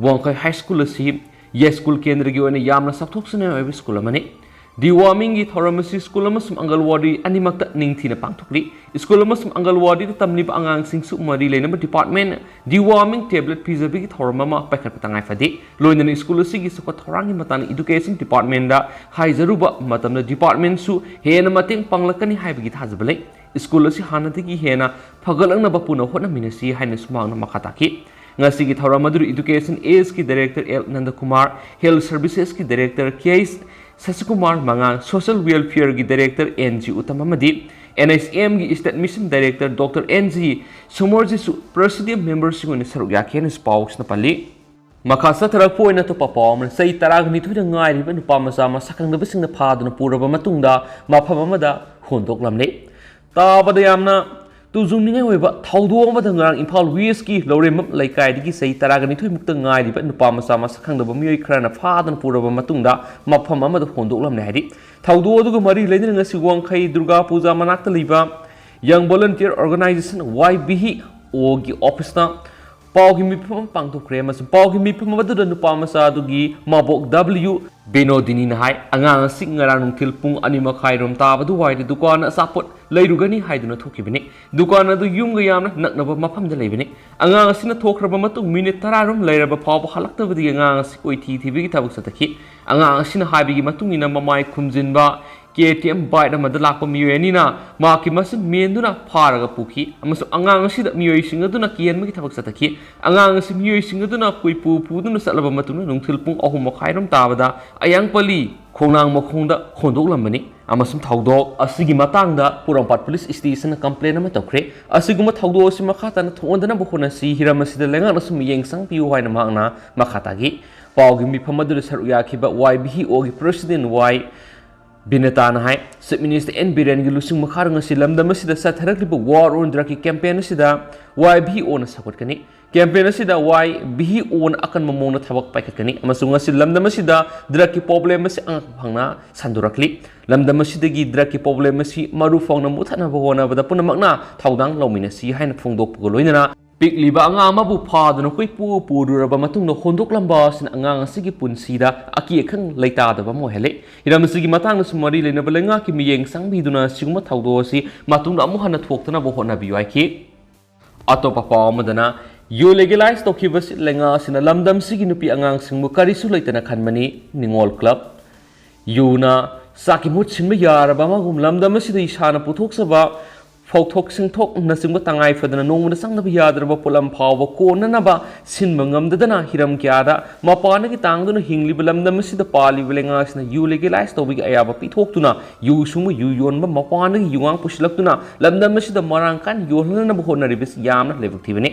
ꯋꯥꯡꯈꯩ ꯍꯥꯏ ꯁ꯭ꯀꯨꯜ ꯑꯁꯤ ꯌꯥꯏꯁ꯭ꯀꯨꯜ ꯀꯦꯟꯗ꯭ꯔꯒꯤ ꯑꯣꯏꯅ ꯌꯥꯝꯅ ꯆꯥꯎꯊꯣꯛꯆꯅꯤꯡꯉꯥꯏ ꯑꯣꯏꯕ ꯁ꯭ꯀꯨꯜ ꯑꯃꯅꯤ꯫ Deworming-ꯒꯤ ꯊꯧꯔꯝ ꯑꯁꯤ ꯁ꯭ꯀꯨꯜ ꯑꯃꯁꯨꯡ ꯑꯪꯒꯜꯋꯥꯗꯤ ꯑꯅꯤꯃꯛꯇ ꯅꯤꯡꯊꯤꯅ ꯄꯥꯡꯊꯣꯛꯂꯤ꯫ ꯁ꯭ꯀꯨꯜ ꯑꯃꯁꯨꯡ ꯑꯪꯒꯜꯋꯥꯗꯤꯗ ꯇꯝꯂꯤꯕ ꯑꯉꯥꯡꯁꯤꯡꯁꯨ ꯃꯔꯤ ꯂꯩꯅꯕ department deworming tablet ꯄꯤꯖꯕꯒꯤ ꯊꯧꯔꯝ ꯑꯃ ꯄꯥꯏꯈꯠꯄ ꯇꯉꯥꯏ ꯐꯗꯦ꯫ ꯂꯣꯏꯅꯅ ꯁ꯭ꯀꯨꯜ ꯑꯁꯤꯒꯤ ꯆꯥꯎꯈꯠ ꯊꯧꯔꯥꯡꯒꯤ ꯃꯇꯥꯡꯗ education department-ꯗ ꯍꯥꯏꯖꯔꯨꯕ ꯃꯇꯝꯗ, department-ꯁꯨ ꯍꯦꯟꯅ ꯃꯇꯦꯡ ꯄꯥꯡꯂꯛꯀꯅꯤ ꯍꯥꯏꯕꯒꯤ ꯊꯥꯖꯕ ꯂꯩ꯫ ꯁ꯭ꯀꯨꯜ ꯑꯁꯤ ꯍꯥꯟꯅꯗꯒꯤ ꯍꯦꯟꯅ ꯐꯒꯠꯂꯛꯅꯕ ꯄꯨꯟꯅ ꯍꯣꯠꯅꯃꯤꯟꯅꯁꯤ ꯍꯥꯏꯅꯁꯨ ꯃꯍꯥꯛꯅ ꯃꯈꯥ ꯇꯥꯈꯤ꯫ ꯉꯁꯤꯒꯤ ꯊꯧꯔꯝ ꯑꯗꯨꯗ Education A's-ꯀꯤ Director L ꯅꯟꯗꯀꯨꯃꯥꯔ, Health Services-ꯀꯤ Director K H ꯁꯁꯤꯀꯨꯃꯥꯔ ꯃꯉꯥꯡ, Social Welfare-ꯒꯤ Director N G Uttam ꯑꯃꯗꯤ N H M-ꯒꯤ State Mission Director Doctor N G ꯁꯣꯃꯣꯔꯖꯤꯠꯁꯨ presidium member-ꯁꯤꯡ ꯑꯣꯏꯅ ꯁꯔꯨꯛ ꯌꯥꯈꯤ ꯍꯥꯏꯅꯁꯨ ꯄꯥꯎꯁꯤꯅ ꯄꯜꯂꯤ꯫ ꯃꯈꯥ ꯆꯠꯊꯔꯛꯄ ꯑꯣꯏꯅ ꯑꯇꯣꯞꯄ ꯄꯥꯎ ꯑꯃꯅ, ꯆꯍꯤ ꯇꯔꯥꯒ ꯅꯤꯊꯣꯏꯗ ꯉꯥꯏꯔꯤꯕ ꯅꯨꯄꯥ ꯃꯆꯥ ꯃꯁꯛ ꯈꯪꯗꯕꯁꯤꯡꯅ ꯐꯥꯗꯨꯅ ꯄꯨꯔꯕ ꯃꯇꯨꯡꯗ ꯃꯐꯝ ꯑꯃꯗ ꯍꯨꯟꯗꯣꯛꯂꯝꯂꯦ꯫ ꯇꯥꯕꯗ ꯌꯥꯝꯅ ꯇꯨꯖꯨꯡꯅꯤꯡꯉꯥꯏ ꯑꯣꯏꯕ ꯊꯧꯗꯣꯛ ꯑꯃꯗ ꯉꯔꯥꯡ ꯏꯝꯐꯥꯜ West-ꯀꯤ ꯂꯧꯔꯦꯝꯕꯝ ꯂꯩꯀꯥꯏꯗꯒꯤ ꯆꯍꯤ ꯇꯔꯥꯒ ꯅꯤꯊꯣꯏ ꯃꯨꯛꯇ ꯉꯥꯏꯔꯤꯕ ꯅꯨꯄꯥ ꯃꯆꯥ ꯃꯁꯛ ꯈꯪꯗꯕ ꯃꯤꯑꯣꯏ ꯈꯔꯅ ꯐꯥꯗꯨꯅ ꯄꯨꯔꯕ ꯃꯇꯨꯡꯗ ꯃꯐꯝ ꯑꯃꯗ ꯍꯨꯟꯗꯣꯛꯂꯝꯂꯦ ꯍꯥꯏꯔꯤ꯫ ꯊꯧꯗꯣꯛ ꯑꯗꯨꯒ ꯃꯔꯤ ꯂꯩꯅꯅ ꯉꯁꯤ ꯋꯥꯡꯈꯩ ꯗꯨꯔꯒꯥ ꯄꯨꯖꯥ ꯃꯅꯥꯛꯇ ꯂꯩꯕ Young Volunteer Organization, Y B O-ꯒꯤ office-ꯇ ꯄꯥꯎꯒꯤ ꯃꯤꯐꯝ ꯑꯃ ꯄꯥꯡꯊꯣꯛꯈ꯭ꯔꯦ, ꯑꯃꯁꯨꯡ ꯄꯥꯎꯒꯤ ꯃꯤꯐꯝ ꯑꯗꯨꯗ ꯅꯨꯄꯥ ꯃꯆꯥ ꯑꯗꯨꯒꯤ ꯃꯕꯣꯛ W ꯕꯤꯅꯣꯗꯤꯅꯤꯅ ꯍꯥꯏ, ꯑꯉꯥꯡ ꯑꯁꯤ ꯉꯔꯥꯡ ꯅꯨꯡꯊꯤꯜ ꯄꯨꯡ ꯑꯅꯤ ꯃꯈꯥꯏ ꯔꯣꯝ ꯇꯥꯕ ꯑꯗꯨꯋꯥꯏꯗ ꯗꯨꯀꯥꯟ ꯑꯆꯥꯄꯣꯠ ꯂꯩꯔꯨꯒꯅꯤ ꯍꯥꯏꯗꯨꯅ ꯊꯣꯛꯈꯤꯕꯅꯤ꯫ ꯗꯨꯀꯥꯟ ꯑꯗꯨ ꯌꯨꯝꯒ ꯌꯥꯝꯅ ꯅꯛꯅꯕ ꯃꯐꯝꯗ ꯂꯩꯕꯅꯤ꯫ ꯑꯉꯥꯡ ꯑꯁꯤꯅ ꯊꯣꯛꯈ꯭ꯔꯕ ꯃꯇꯨꯡ ꯃꯤꯅꯤꯠ ꯇꯔꯥ ꯔꯣꯝ ꯂꯩꯔꯕ ꯐꯥꯎꯕ ꯍꯜꯂꯛꯇꯕꯗꯒꯤ ꯑꯉꯥꯡ ꯑꯁꯤ ꯀꯣꯏꯊꯤ ꯊꯤꯕꯒꯤ ꯊꯕꯛ ꯆꯠꯊꯈꯤ꯫ ꯑꯉꯥꯡ ꯑꯁꯤꯅ ꯍꯥꯏꯕꯒꯤ ꯃꯇꯨꯡ ꯏꯟꯅ ꯃꯃꯥꯏ ꯈꯨꯝꯖꯤꯟꯕ K T M bike ꯑꯃꯗ ꯂꯥꯛꯄ ꯃꯤꯑꯣꯏ ꯑꯅꯤꯅ ꯃꯍꯥꯛꯀꯤ ꯃꯁꯝ ꯃꯦꯟꯗꯨꯅ ꯐꯥꯔꯒ ꯄꯨꯈꯤ, ꯑꯃꯁꯨꯡ ꯑꯉꯥꯡ ꯑꯁꯤꯗ ꯃꯤꯑꯣꯏꯁꯤꯡ ꯑꯗꯨꯅ ꯀꯤꯍꯟꯕꯒꯤ ꯊꯕꯛ ꯆꯠꯊꯈꯤ꯫ ꯑꯉꯥꯡ ꯑꯁꯤ ꯃꯤꯑꯣꯏꯁꯤꯡ ꯑꯗꯨꯅ ꯀꯣꯏꯄꯨ ꯄꯨꯗꯨꯅ ꯆꯠꯂꯕ ꯃꯇꯨꯡꯗ ꯅꯨꯡꯊꯤꯜ ꯄꯨꯡ ꯑꯍꯨꯝ ꯃꯈꯥꯏ ꯔꯣꯝ ꯇꯥꯕꯗ ꯑꯌꯥꯡꯄꯜꯂꯤ ꯈꯣꯡꯅꯥꯡ ꯃꯈꯣꯡꯗ ꯍꯣꯟꯗꯣꯛꯂꯝꯕꯅꯤ, ꯑꯃꯁꯨꯡ ꯊꯧꯗꯣꯛ ꯑꯁꯤꯒꯤ ꯃꯇꯥꯡꯗ ꯄꯣꯔꯣꯝꯄꯥꯠ police station-ꯗ complaint ꯑꯃ ꯇꯧꯈ꯭ꯔꯦ꯫ ꯑꯁꯤꯒꯨꯝꯕ ꯊꯧꯗꯣꯛ ꯑꯁꯤ ꯃꯈꯥ ꯇꯥꯅ ꯊꯣꯛꯍꯟꯗꯅꯕ ꯍꯣꯠꯅꯁꯤ, ꯍꯤꯔꯝ ꯑꯁꯤꯗ ꯂꯩꯉꯥꯛꯅꯁꯨ ꯃꯤꯠꯌꯦꯡ ꯆꯪꯕꯤꯌꯨ ꯍꯥꯏꯅ ꯃꯍꯥꯛꯅ ꯃꯈꯥ ꯇꯥꯈꯤ꯫ ꯄꯥꯎꯒꯤ ꯃꯤꯐꯝ ꯑꯗꯨꯗ ꯁꯔꯨꯛ ꯌꯥꯈꯤꯕ Y B O-ꯒꯤ president Y ꯕꯤꯅꯦꯇꯥꯅ ꯍꯥꯏ, Chief Minister N ꯕꯤꯔꯦꯟꯒꯤ ꯂꯨꯆꯤꯡ ꯃꯈꯥꯗ ꯉꯁꯤ ꯂꯝꯗꯝ ꯑꯁꯤꯗ ꯆꯠꯊꯔꯛꯂꯤꯕ War on Drug-ꯀꯤ campaign ꯑꯁꯤꯗ Y B O-ꯅ ꯁꯧꯒꯠꯀꯅꯤ꯫ Campaign ꯑꯁꯤꯗ Y B O-ꯅ ꯑꯀꯟꯕ ꯃꯑꯣꯡꯗ ꯊꯕꯛ ꯄꯥꯏꯈꯠꯀꯅꯤ, ꯑꯃꯁꯨꯡ ꯉꯁꯤ ꯂꯝꯗꯝ ꯑꯁꯤꯗ drug-ꯀꯤ problem ꯑꯁꯤ ꯑꯉꯛꯄ ꯐꯪꯅ ꯁꯟꯗꯣꯔꯛꯂꯤ꯫ ꯂꯝꯗꯝ ꯑꯁꯤꯗꯒꯤ drug-ꯀꯤ problem ꯑꯁꯤ ꯃꯔꯨ ꯐꯪꯅ ꯃꯨꯠꯊꯠꯅꯕ ꯍꯣꯠꯅꯕꯗ ꯄꯨꯝꯅꯃꯛꯅ ꯊꯧꯗꯥꯡ ꯂꯧꯃꯤꯟꯅꯁꯤ ꯍꯥꯏꯅ ꯐꯣꯡꯗꯣꯛꯄꯒ ꯂꯣꯏꯅꯅ, ꯄꯤꯛꯂꯤꯕ ꯑꯉꯥꯡ ꯑꯃꯕꯨ ꯐꯥꯗꯨꯅ ꯀꯣꯏꯄꯨ ꯄꯨꯔꯨꯔꯕ ꯃꯇꯨꯡꯗ ꯍꯣꯟꯗꯣꯛꯂꯝꯕ ꯑꯁꯤꯅ ꯑꯉꯥꯡ ꯑꯁꯤꯒꯤ ꯄꯨꯟꯁꯤꯗ ꯑꯀꯤ ꯑꯈꯪ ꯂꯩꯇꯥꯗꯕ ꯑꯃ ꯑꯣꯏꯍꯜꯂꯤ꯫ ꯍꯤꯔꯝ ꯑꯁꯤꯒꯤ ꯃꯇꯥꯡꯗꯁꯨ ꯃꯔꯤ ꯂꯩꯅꯕ ꯂꯩꯉꯥꯛꯀꯤ ꯃꯤꯠꯌꯦꯡ ꯆꯪꯕꯤꯗꯨꯅ ꯁꯤꯒꯨꯝꯕ ꯊꯧꯗꯣꯛ ꯑꯁꯤ ꯃꯇꯨꯡꯗ ꯑꯃꯨꯛ ꯍꯟꯅ ꯊꯣꯛꯇꯅꯕ ꯍꯣꯠꯅꯕꯤꯌꯨ ꯍꯥꯏꯈꯤ꯫ ꯑꯇꯣꯞꯄ ꯄꯥꯎ ꯑꯃꯗꯅ, ꯌꯨ ꯂꯤꯒꯦꯂꯥꯏꯖ ꯇꯧꯈꯤꯕꯁꯤ ꯂꯩꯉꯥꯛ ꯑꯁꯤꯅ ꯂꯝꯗꯝ ꯑꯁꯤꯒꯤ ꯅꯨꯄꯤ ꯑꯉꯥꯡꯁꯤꯡꯕꯨ ꯀꯔꯤꯁꯨ ꯂꯩꯇꯅ ꯈꯟꯕꯅꯤ꯫ ꯅꯤꯉꯣꯜ ꯀ꯭ꯂꯕ꯫ ꯌꯨꯅ ꯆꯥꯛꯀꯤ ꯃꯍꯨꯠ ꯁꯤꯟꯕ ꯌꯥꯔꯕ ꯑꯃꯒꯨꯝ ꯂꯝꯗꯝ ꯑꯁꯤꯗ ꯏꯁꯥꯅ ꯄꯨꯊꯣꯛꯆꯕ ꯐꯧꯊꯣꯛ ꯁꯤꯡꯊꯣꯛꯅꯆꯤꯡꯕ ꯇꯉꯥꯏ ꯐꯗꯅ ꯅꯣꯡꯃꯗ ꯆꯪꯗꯕ ꯌꯥꯗ꯭ꯔꯕ ꯄꯣꯠꯂꯝ ꯐꯥꯎꯕ ꯀꯣꯟꯅꯅꯕ ꯁꯤꯟꯕ ꯉꯝꯗꯗꯅ ꯍꯤꯔꯝ ꯀꯌꯥꯗ ꯃꯄꯥꯟꯗꯒꯤ ꯇꯥꯡꯗꯨꯅ ꯍꯤꯡꯂꯤꯕ ꯂꯝꯗꯝ ꯑꯁꯤꯗ ꯄꯥꯜꯂꯤꯕ ꯂꯩꯉꯥꯛꯁꯤꯅ ꯌꯨ ꯂꯤꯒꯦꯂꯥꯏꯖ ꯇꯧꯕꯒꯤ ꯑꯌꯥꯕ ꯄꯤꯊꯣꯛꯇꯨꯅ ꯌꯨ ꯁꯨꯡꯕ, ꯌꯨ ꯌꯣꯟꯕ, ꯃꯄꯥꯟꯗꯒꯤ ꯌꯨꯉꯥꯡ ꯄꯨꯁꯤꯜꯂꯛꯇꯨꯅ ꯂꯝꯗꯝ ꯑꯁꯤꯗ ꯃꯔꯥꯡ ꯀꯥꯏꯅ ꯌꯣꯜꯍꯟꯅꯕ ꯍꯣꯠꯅꯔꯤꯕꯁꯤ ꯌꯥꯝꯅ ꯂꯥꯏꯕꯛ ꯊꯤꯕꯅꯤ꯫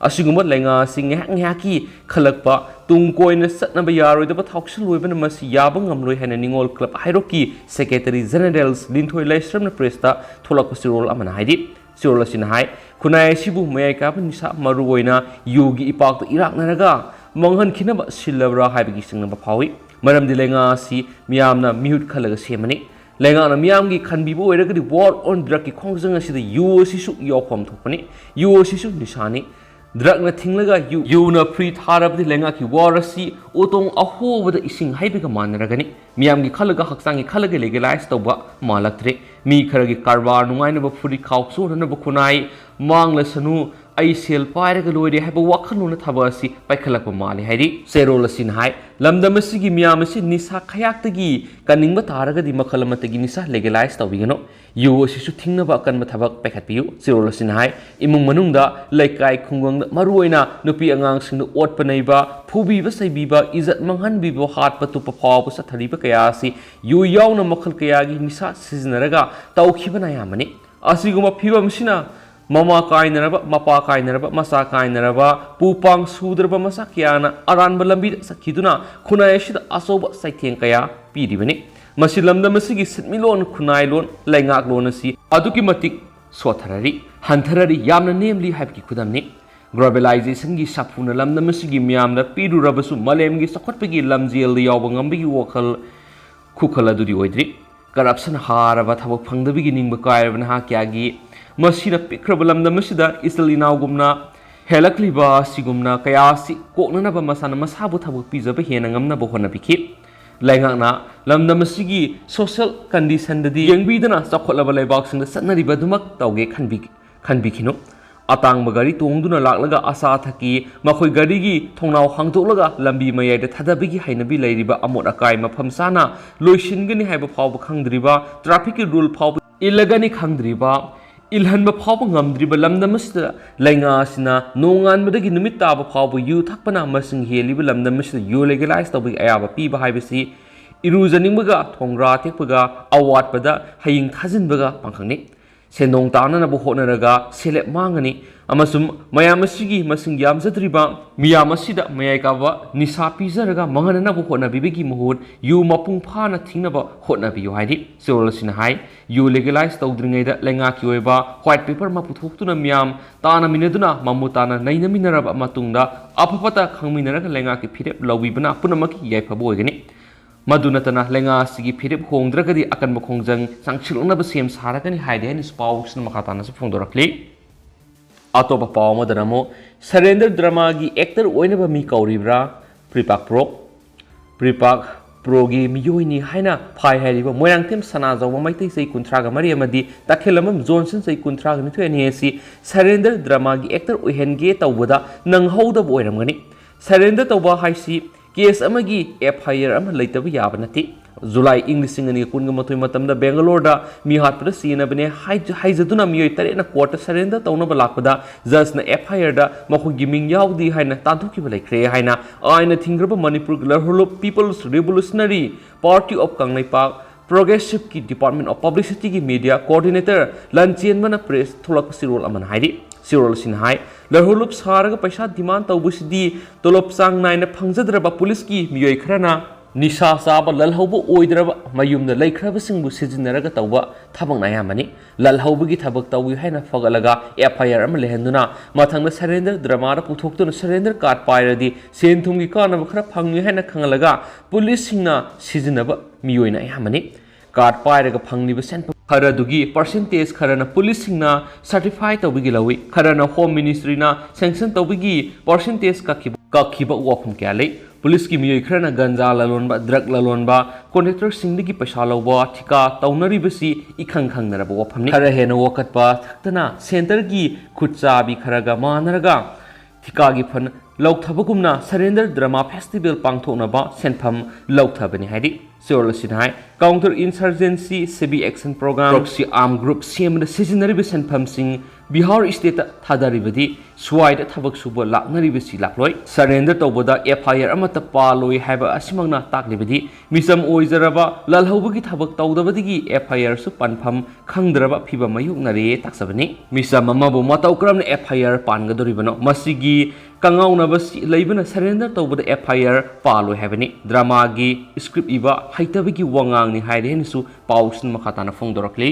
ꯑꯁꯤꯒꯨꯝꯕ ꯂꯩꯉꯥꯛ ꯑꯁꯤ ꯉꯥꯏꯍꯥꯛ ꯉꯥꯏꯍꯥꯛꯀꯤ ꯈꯜꯂꯛꯄ, ꯇꯨꯡ ꯀꯣꯏꯅ ꯆꯠꯅꯕ ꯌꯥꯔꯣꯏꯗꯕ ꯊꯥꯎꯁꯤꯜ ꯑꯣꯏꯕꯅ ꯃꯁꯤ ꯌꯥꯕ ꯉꯝꯂꯣꯏ ꯍꯥꯏꯅ ꯅꯤꯉꯣꯜ ꯀ꯭ꯂꯕ ꯍꯥꯏꯔꯣꯛꯀꯤ ꯁꯦꯀ꯭ꯔꯦꯇꯔꯤ ꯖꯦꯅꯔꯦꯜ ꯂꯤꯟꯊꯣꯏ ꯂꯩꯁ꯭ꯔꯝꯅ ꯄ꯭ꯔꯦꯁꯇ ꯊꯣꯛꯂꯛꯄ ꯆꯦꯔꯣꯜ ꯑꯃꯅ ꯍꯥꯏꯔꯤ꯫ ꯆꯦꯔꯣꯜ ꯑꯁꯤꯅ ꯍꯥꯏ, ꯈꯨꯟꯅꯥꯏ ꯑꯁꯤꯕꯨ ꯃꯌꯥꯏ ꯀꯥꯕ ꯅꯤꯁꯥ, ꯃꯔꯨꯑꯣꯏꯅ ꯌꯨꯒꯤ ꯏꯄꯥꯛꯇ ꯏꯔꯥꯛꯅꯔꯒ ꯃꯥꯡꯍꯟꯈꯤꯅꯕ ꯁꯤꯜꯂꯕ꯭ꯔꯥ ꯍꯥꯏꯕꯒꯤ ꯆꯤꯡꯅꯕ ꯐꯥꯎꯏ꯫ ꯃꯔꯝꯗꯤ ꯂꯩꯉꯥꯛ ꯑꯁꯤ ꯃꯤꯌꯥꯝꯅ ꯃꯤꯍꯨꯠ ꯈꯜꯂꯒ ꯁꯦꯝꯕꯅꯤ꯫ ꯂꯩꯉꯥꯛꯅ ꯃꯤꯌꯥꯝꯒꯤ ꯈꯟꯕꯤꯕ ꯑꯣꯏꯔꯒꯗꯤ War on Drugꯀꯤ ꯈꯣꯡꯖꯪ ꯑꯁꯤꯗ ꯌꯨ ꯑꯁꯤꯁꯨ ꯌꯥꯎꯐꯝ ꯊꯣꯛꯄꯅꯤ꯫ ꯌꯨ ꯑꯁꯤꯁꯨ ꯅꯤꯁꯥꯅꯤ꯫ ꯗ꯭ꯔꯒꯅ ꯊꯤꯡꯂꯒ ꯌꯨ, ꯌꯨꯅ ꯐ꯭ꯔꯤ ꯊꯥꯔꯕꯗꯤ ꯂꯩꯉꯥꯛꯀꯤ ꯋꯥꯔ ꯑꯁꯤ ꯎꯇꯣꯡ ꯑꯍꯣꯕꯗ ꯏꯁꯤꯡ ꯍꯩꯕꯒ ꯃꯥꯟꯅꯔꯒꯅꯤ꯫ ꯃꯤꯌꯥꯝꯒꯤ ꯈꯜꯂꯒ, ꯍꯛꯆꯥꯡꯒꯤ ꯈꯜꯂꯒ ꯂꯤꯒꯦꯂꯥꯏꯖ ꯇꯧꯕ ꯃꯥꯜꯂꯛꯇ꯭ꯔꯦ꯫ ꯃꯤ ꯈꯔꯒꯤ ꯀꯔꯕꯥꯔ ꯅꯨꯡꯉꯥꯏꯅꯕ ꯐꯨꯔꯤꯠ ꯈꯥꯎ ꯆꯣꯟꯅꯅꯕ ꯈꯨꯟꯅꯥꯏ ꯃꯥꯡꯂꯁꯅꯨ, ꯑꯩ ꯁꯦꯜ ꯄꯥꯏꯔꯒ ꯂꯣꯏꯔꯦ ꯍꯥꯏꯕ ꯋꯥꯈꯜꯂꯣꯟꯅ ꯊꯕꯛ ꯑꯁꯤ ꯄꯥꯏꯈꯠꯂꯛꯄ ꯃꯥꯜꯂꯤ ꯍꯥꯏꯔꯤ꯫ ꯆꯦꯔꯣꯜ ꯑꯁꯤꯅ ꯍꯥꯏ, ꯂꯝꯗꯝ ꯑꯁꯤꯒꯤ ꯃꯤꯌꯥꯝ ꯑꯁꯤ ꯅꯤꯁꯥ ꯈꯌꯥꯛꯇꯒꯤ ꯀꯟꯅꯤꯡꯕ ꯇꯥꯔꯒꯗꯤ ꯃꯈꯜ ꯑꯃꯠꯇꯒꯤ ꯅꯤꯁꯥ ꯂꯤꯒꯦꯂꯥꯏꯖ ꯇꯧꯕꯤꯒꯅꯨ꯫ ꯌꯨ ꯑꯁꯤꯁꯨ ꯊꯤꯡꯅꯕ ꯑꯀꯟꯕ ꯊꯕꯛ ꯄꯥꯏꯈꯠꯄꯤꯌꯨ꯫ ꯆꯦꯔꯣꯜ ꯑꯁꯤꯅ ꯍꯥꯏ, ꯏꯃꯨꯡ ꯃꯅꯨꯡꯗ, ꯂꯩꯀꯥꯏ ꯈꯨꯡꯒꯪꯗ, ꯃꯔꯨꯑꯣꯏꯅ ꯅꯨꯄꯤ ꯑꯉꯥꯡꯁꯤꯡꯗ ꯑꯣꯠꯄ ꯅꯩꯕ, ꯐꯨꯕꯤꯕ ꯆꯩꯕꯤꯕ, ꯏꯖꯠ ꯃꯥꯡꯍꯟꯕꯤꯕ, ꯍꯥꯠꯄ ꯇꯨꯞꯄ ꯐꯥꯎꯕ ꯆꯠꯊꯔꯤꯕ ꯀꯌꯥ ꯑꯁꯤ ꯌꯨ ꯌꯥꯎꯅ ꯃꯈꯜ ꯀꯌꯥꯒꯤ ꯅꯤꯁꯥ ꯁꯤꯖꯤꯟꯅꯔꯒ ꯇꯧꯈꯤꯕꯅ ꯑꯌꯥꯝꯕꯅꯤ꯫ ꯑꯁꯤꯒꯨꯝꯕ ꯐꯤꯕꯝꯁꯤꯅ ꯃꯃꯥ ꯀꯥꯏꯅꯔꯕ, ꯃꯄꯥ ꯀꯥꯏꯅꯔꯕ, ꯃꯆꯥ ꯀꯥꯏꯅꯔꯕ, ꯄꯨ ꯄꯥꯡ ꯁꯨꯗ꯭ꯔꯕ ꯃꯆꯥ ꯀꯌꯥꯅ ꯑꯔꯥꯟꯕ ꯂꯝꯕꯤꯗ ꯆꯠꯈꯤꯗꯨꯅ ꯈꯨꯟꯅꯥꯏ ꯑꯁꯤꯗ ꯑꯆꯧꯕ ꯆꯩꯊꯦꯡ ꯀꯌꯥ ꯄꯤꯔꯤꯕꯅꯤ꯫ ꯃꯁꯤ ꯂꯝꯗꯝ ꯑꯁꯤꯒꯤ ꯁꯤꯟꯃꯤꯠꯂꯣꯟ, ꯈꯨꯟꯅꯥꯏꯂꯣꯟ, ꯂꯩꯉꯥꯛꯂꯣꯟ ꯑꯁꯤ ꯑꯗꯨꯛꯀꯤ ꯃꯇꯤꯛ ꯁꯣꯠꯊꯔꯔꯤ, ꯍꯟꯊꯔꯔꯤ, ꯌꯥꯝꯅ ꯅꯦꯝꯂꯤ ꯍꯥꯏꯕꯒꯤ ꯈꯨꯗꯝꯅꯤ꯫ ꯒ꯭ꯂꯣꯕꯦꯂꯥꯏꯖꯦꯁꯟꯒꯤ ꯁꯥꯐꯨꯅ ꯂꯝꯗꯝ ꯑꯁꯤꯒꯤ ꯃꯤꯌꯥꯝꯗ ꯄꯤꯔꯨꯔꯕꯁꯨ ꯃꯥꯂꯦꯝꯒꯤ ꯆꯥꯎꯈꯠꯄꯒꯤ ꯂꯝꯖꯦꯜꯗ ꯌꯥꯎꯕ ꯉꯝꯕꯒꯤ ꯋꯥꯈꯜ ꯈꯨꯈꯜ ꯑꯗꯨꯗꯤ ꯑꯣꯏꯗ꯭ꯔꯤ꯫ ꯀꯔꯞꯁꯟ ꯍꯥꯔꯕ, ꯊꯕꯛ ꯐꯪꯗꯕꯒꯤ ꯅꯤꯡꯕ ꯀꯥꯏꯔꯕ ꯅꯍꯥ ꯀꯌꯥꯒꯤ ꯃꯁꯤꯅ ꯄꯤꯛꯈ꯭ꯔꯕ ꯂꯝꯗꯝ ꯑꯁꯤꯗ ꯏꯆꯤꯜ ꯏꯅꯥꯎꯒꯨꯝꯅ ꯍꯦꯜꯂꯛꯂꯤꯕ ꯑꯁꯤꯒꯨꯝꯅ ꯀꯌꯥ ꯑꯁꯤ ꯀꯣꯛꯅꯅꯕ ꯃꯁꯥꯅ ꯃꯁꯥꯕꯨ ꯊꯕꯛ ꯄꯤꯖꯕ ꯍꯦꯟꯅ ꯉꯝꯅꯕ ꯍꯣꯠꯅꯕꯤꯈꯤ꯫ ꯂꯩꯉꯥꯛꯅ ꯂꯝꯗꯝ ꯑꯁꯤꯒꯤ social conditionꯗꯗꯤ ꯌꯦꯡꯕꯤꯗꯅ ꯆꯥꯎꯈꯠꯂꯕ ꯂꯩꯕꯥꯛꯁꯤꯡꯗ ꯆꯠꯅꯔꯤꯕ ꯑꯗꯨꯃꯛ ꯇꯧꯒꯦ ꯈꯟꯕꯤ-, ꯈꯟꯕꯤꯈꯤꯅꯨ꯫ ꯑꯇꯥꯡꯕ ꯒꯥꯔꯤ ꯇꯣꯡꯗꯨꯅ ꯂꯥꯛꯂꯒ ꯑꯆꯥ ꯑꯊꯛꯀꯤ ꯃꯈꯣꯏ ꯒꯥꯔꯤꯒꯤ ꯊꯣꯡꯅꯥꯎ ꯍꯥꯡꯗꯣꯛꯂꯒ ꯂꯝꯕꯤ ꯃꯌꯥꯏꯗ ꯊꯥꯗꯕꯒꯤ ꯍꯩꯅꯕꯤ ꯂꯩꯔꯤꯕ ꯑꯃꯣꯠ ꯑꯀꯥꯏ ꯃꯐꯝ ꯆꯥꯅ ꯂꯣꯏꯁꯤꯟꯒꯅꯤ ꯍꯥꯏꯕ ꯐꯥꯎꯕ ꯈꯪꯗ꯭ꯔꯤꯕ, trafficꯀꯤ rule ꯐꯥꯎꯕ ꯏꯜꯂꯒꯅꯤ ꯈꯪꯗ꯭ꯔꯤꯕ, ꯏꯜꯍꯟꯕ ꯐꯥꯎꯕ ꯉꯝꯗ꯭ꯔꯤꯕ ꯂꯝꯗꯝ ꯑꯁꯤꯗ ꯂꯩꯉꯥꯛ ꯑꯁꯤꯅ ꯅꯣꯡꯉꯥꯟꯕꯗꯒꯤ ꯅꯨꯃꯤꯠ ꯇꯥꯕ ꯐꯥꯎꯕ ꯌꯨ ꯊꯛꯄꯅ ꯃꯁꯤꯡ ꯍꯦꯜꯂꯤꯕ ꯂꯝꯗꯝ ꯑꯁꯤꯗ ꯌꯨ legalize ꯇꯧꯕꯒꯤ ꯑꯌꯥꯕ ꯄꯤꯕ ꯍꯥꯏꯕꯁꯤ ꯏꯔꯨꯖꯅꯤꯡꯕꯒ ꯊꯣꯡꯒ꯭ꯔꯥ ꯇꯦꯛꯄꯒ ꯑꯋꯥꯠꯄꯗ ꯍꯌꯤꯡ ꯊꯥꯖꯤꯟꯕꯒ ꯄꯥꯡꯈꯛꯅꯤ꯫ ꯁꯦꯟꯗꯣꯡ ꯇꯥꯅꯅꯕ ꯍꯣꯠꯅꯔꯒ ꯁꯦꯜꯂꯦꯞ ꯃꯥꯡꯉꯅꯤ ꯑꯃꯁꯨꯡ ꯃꯌꯥꯝ ꯑꯁꯤꯒꯤ ꯃꯁꯤꯡ ꯌꯥꯝꯖꯗ꯭ꯔꯤꯕ ꯃꯤꯌꯥꯝ ꯑꯁꯤꯗ ꯃꯌꯥꯏ ꯀꯥꯕ ꯅꯤꯁꯥ ꯄꯤꯖꯔꯒ ꯃꯥꯡꯍꯟꯅꯅꯕ ꯍꯣꯠꯅꯕꯤꯕꯒꯤ ꯃꯍꯨꯠ ꯌꯨ ꯃꯄꯨꯡ ꯐꯥꯅ ꯊꯤꯡꯅꯕ ꯍꯣꯠꯅꯕꯤꯌꯨ ꯍꯥꯏꯔꯤ꯫ ꯆꯦꯔꯣꯜ ꯑꯁꯤꯅ ꯍꯥꯏ, ꯌꯨ legalize ꯇꯧꯗ꯭ꯔꯤꯉꯩꯗ ꯂꯩꯉꯥꯛꯀꯤ ꯑꯣꯏꯕ white paper ꯑꯃ ꯄꯨꯊꯣꯛꯇꯨꯅ ꯃꯤꯌꯥꯝ ꯇꯥꯟꯅꯃꯤꯟꯅꯗꯨꯅ ꯃꯃꯨ ꯇꯥꯅ ꯅꯩꯅꯃꯤꯟꯅꯔꯕ ꯃꯇꯨꯡꯗ ꯑꯐ ꯐꯠꯇ ꯈꯪꯃꯤꯟꯅꯔꯒ ꯂꯩꯉꯥꯛꯀꯤ ꯐꯤꯔꯦꯞ ꯂꯧꯕꯤꯕꯅ ꯄꯨꯝꯅꯃꯛꯀꯤ ꯌꯥꯏꯐꯕ ꯑꯣꯏꯒꯅꯤ꯫ ꯃꯗꯨ ꯅꯠꯇꯅ ꯂꯩꯉꯥꯛ ꯑꯁꯤꯒꯤ ꯐꯤꯔꯦꯞ ꯍꯣꯡꯗ꯭ꯔꯒꯗꯤ ꯑꯀꯟꯕ ꯈꯣꯡꯖꯪ ꯆꯪꯁꯤꯜꯂꯛꯅꯕ ꯁꯦꯝ ꯁꯥꯔꯒꯅꯤ ꯍꯥꯏꯔꯤ ꯍꯥꯏꯅꯁꯨ ꯄꯥꯎꯁꯤꯅ ꯃꯈꯥ ꯇꯥꯅꯁꯨ ꯐꯣꯡꯗꯣꯔꯛꯂꯤ꯫ ꯑꯇꯣꯞꯄ ꯄꯥꯎ ꯑꯃꯗꯅ ꯑꯃꯨꯛ surrender dramaꯒꯤ actor ꯑꯣꯏꯅꯕ ꯃꯤ ꯀꯧꯔꯤꯕ꯭ꯔꯥ? ꯄ꯭ꯔꯤꯄꯥꯛ ꯄ꯭ꯔꯣꯛ꯫ ꯄ꯭ꯔꯤꯄꯥꯛ ꯄ꯭ꯔꯣꯒꯤ ꯃꯤꯑꯣꯏꯅꯤ ꯍꯥꯏꯅ ꯐꯥꯏ ꯍꯥꯏꯔꯤꯕ ꯃꯣꯏꯔꯥꯡꯊꯦꯝ ꯁꯅꯥꯖꯥꯎꯕ ꯃꯩꯇꯩ ꯆꯍꯤ ꯀꯨꯟꯊ꯭ꯔꯥꯒ ꯃꯔꯤ ꯑꯃꯗꯤ ꯇꯈꯦꯜꯂꯝꯕꯝ ꯖꯣꯟꯁꯟ ꯆꯍꯤ ꯀꯨꯟꯊ꯭ꯔꯥꯒ ꯅꯤꯊꯣꯏ ꯑꯅꯤ ꯑꯁꯤ surrender dramaꯒꯤ actor ꯑꯣꯏꯍꯟꯒꯦ ꯇꯧꯕꯗ ꯅꯪꯍꯧꯗꯕ ꯑꯣꯏꯔꯝꯒꯅꯤ꯫ Surrender ꯇꯧꯕ ꯍꯥꯏꯁꯤ case ꯑꯃꯒꯤ F I R ꯑꯃ ꯂꯩꯇꯕ ꯌꯥꯕ ꯅꯠꯇꯦ꯫ ꯖꯨꯂꯥꯏ ꯏꯪ ꯂꯤꯁꯤꯡ ꯑꯅꯤꯒ ꯀꯨꯟꯒ ꯃꯥꯊꯣꯏ ꯃꯇꯝꯗ ꯕꯦꯡꯒꯂꯣꯔꯗ ꯃꯤ ꯍꯥꯠꯄꯗ ꯁꯤꯖꯤꯟꯅꯕꯅꯦ ꯍꯥꯏꯖ-, ꯍꯥꯏꯖꯗꯨꯅ ꯃꯤꯑꯣꯏ ꯇꯔꯦꯠꯅ courtꯇ surrender ꯇꯧꯅꯕ ꯂꯥꯛꯄꯗ judgeꯅ F I Rꯗ ꯃꯈꯣꯏꯒꯤ ꯃꯤꯡ ꯌꯥꯎꯗꯦ ꯍꯥꯏꯅ ꯇꯥꯟꯊꯣꯛꯈꯤꯕ ꯂꯩꯈ꯭ꯔꯦ ꯍꯥꯏꯅ ꯑꯥꯏꯟꯅ ꯊꯤꯡꯈ꯭ꯔꯕ ꯃꯅꯤꯄꯨꯔꯒꯤ ꯂꯔꯍꯨꯂꯨꯞ People's Revolutionary Party of Kangleipak Progressiveꯀꯤ Department of Publicityꯒꯤ media coordinator ꯂꯟꯆꯦꯟꯕꯅ press ꯊꯣꯛꯂꯛꯄ ꯆꯦꯔꯣꯜ ꯑꯃꯅ ꯍꯥꯏꯔꯤ꯫ ꯆꯦꯔꯣꯜ ꯑꯁꯤꯅ ꯍꯥꯏ, ꯂꯔꯍꯨꯂꯨꯞ ꯁꯥꯔꯒ ꯄꯩꯁꯥ demand ꯇꯧꯕꯁꯤꯗꯤ ꯇꯣꯂꯣꯞ ꯆꯥꯡ ꯅꯥꯏꯅ ꯐꯪꯖꯗ꯭ꯔꯕ ꯄꯨꯂꯤꯁꯀꯤ ꯃꯤꯑꯣꯏ ꯈꯔꯅ ꯅꯤꯁꯥ ꯆꯥꯕ ꯂꯜꯍꯧꯕ ꯑꯣꯏꯗ꯭ꯔꯕ ꯃꯌꯨꯝꯗ ꯂꯩꯈ꯭ꯔꯕꯁꯤꯡꯕꯨ ꯁꯤꯖꯤꯟꯅꯔꯒ ꯇꯧꯕ ꯊꯕꯛꯅ ꯑꯌꯥꯝꯕꯅꯤ꯫ ꯂꯜꯍꯧꯕꯒꯤ ꯊꯕꯛ ꯇꯧꯏ ꯍꯥꯏꯅ ꯐꯒꯠꯂꯒ F I R ꯑꯃ ꯂꯩꯍꯟꯗꯨꯅ ꯃꯊꯪꯗ surrender dramaꯗ ꯄꯨꯊꯣꯛꯇꯨꯅ surrender card ꯄꯥꯏꯔꯗꯤ ꯁꯦꯟ ꯊꯨꯝꯒꯤ ꯀꯥꯟꯅꯕ ꯈꯔ ꯐꯪꯏ ꯍꯥꯏꯅ ꯈꯪꯍꯜꯂꯒ ꯄꯨꯂꯤꯁꯁꯤꯡꯅ ꯁꯤꯖꯤꯟꯅꯕ ꯃꯤꯑꯣꯏꯅ ꯑꯌꯥꯝꯕꯅꯤ꯫ Card ꯄꯥꯏꯔꯒ ꯐꯪꯂꯤꯕ ꯁꯦꯟꯐꯝ ꯈꯔꯗꯨꯒꯤ percentage ꯈꯔꯅ ꯄꯨꯂꯤꯁꯁꯤꯡꯅ certify ꯇꯧꯕꯒꯤ ꯂꯧꯏ, ꯈꯔꯅ Home Ministryꯅ sanction ꯇꯧꯕꯒꯤ percentage ꯀꯛꯈꯤꯕ, ꯀꯛꯈꯤꯕ ꯋꯥꯐꯝ ꯀꯌꯥ ꯂꯩ꯫ ꯄꯨꯂꯤꯁꯀꯤ ꯃꯤꯑꯣꯏ ꯈꯔꯅ ꯒꯟꯖꯥ ꯂꯂꯣꯟꯕ, drug ꯂꯂꯣꯟꯕ, contractorꯁꯤꯡꯗꯒꯤ ꯄꯩꯁꯥ ꯂꯧꯕ, ꯊꯤꯀꯥ ꯇꯧꯅꯔꯤꯕꯁꯤ ꯏꯈꯪ ꯈꯪꯅꯔꯕ ꯋꯥꯐꯝꯅꯤ꯫ ꯈꯔ ꯍꯦꯟꯅ ꯋꯥꯀꯠꯄ ꯊꯛꯇꯅ centreꯒꯤ ꯈꯨꯠꯆꯥꯕꯤ ꯈꯔꯒ ꯃꯥꯟꯅꯔꯒ ꯊꯤꯀꯥꯒꯤ ꯐꯟ ꯂꯧꯊꯕꯒꯨꯝꯅ Surrender Drama Festival ꯄꯥꯡꯊꯣꯛꯅꯕ ꯁꯦꯟꯐꯝ ꯂꯧꯊꯕꯅꯤ ꯍꯥꯏꯔꯤ꯫ ꯆꯦꯔꯣꯜ ꯑꯁꯤꯅ ꯍꯥꯏ, Counter Insurgency Civic Action Program, Proxy Arm Group ꯁꯦꯝꯕꯗ ꯁꯤꯖꯤꯟꯅꯔꯤꯕ ꯁꯦꯟꯐꯝꯁꯤꯡ ꯕꯤꯍꯥꯔ stateꯇ ꯊꯥꯗꯔꯤꯕꯗꯤ ꯁ꯭ꯋꯥꯏꯗ ꯊꯕꯛ ꯁꯨꯕ ꯂꯥꯛꯅꯔꯤꯕꯁꯤ ꯂꯥꯛꯂꯣꯏ꯫ Surrender ꯇꯧꯕꯗ F I R ꯑꯃꯠꯇ ꯄꯥꯜꯂꯣꯏ ꯍꯥꯏꯕ ꯑꯁꯤꯃꯛꯅ ꯇꯥꯛꯂꯤꯕꯗꯤ ꯃꯤꯆꯝ ꯑꯣꯏꯖꯔꯕ ꯂꯥꯜꯍꯧꯕꯒꯤ ꯊꯕꯛ ꯇꯧꯗꯕꯗꯒꯤ F I Rꯁꯨ ꯄꯥꯟꯐꯝ ꯈꯪꯗ꯭ꯔꯕ ꯐꯤꯚꯝ ꯃꯥꯌꯣꯛꯅꯔꯦ ꯇꯥꯛꯆꯕꯅꯤ꯫ ꯃꯤꯆꯝ ꯑꯃꯕꯨ ꯃꯇꯧ ꯀꯔꯝꯅ F I R ꯄꯥꯟꯒꯗꯧꯔꯤꯕꯅꯣ? ꯃꯁꯤꯒꯤ ꯀꯉꯥꯎꯅꯕꯁꯤ ꯂꯩꯕꯅ Surrender ꯇꯧꯕꯗ F I R ꯄꯥꯜꯂꯣꯏ ꯍꯥꯏꯕꯅꯤ꯫ Dramaꯒꯤ script ꯏꯕ ꯍꯩꯇꯕꯒꯤ ꯋꯥꯉꯥꯡꯅꯤ ꯍꯥꯏꯔꯦ ꯍꯥꯏꯅꯁꯨ ꯄꯥꯎꯁꯤꯅ ꯃꯈꯥ ꯇꯥꯅ ꯐꯣꯡꯗꯣꯔꯛꯂꯤ꯫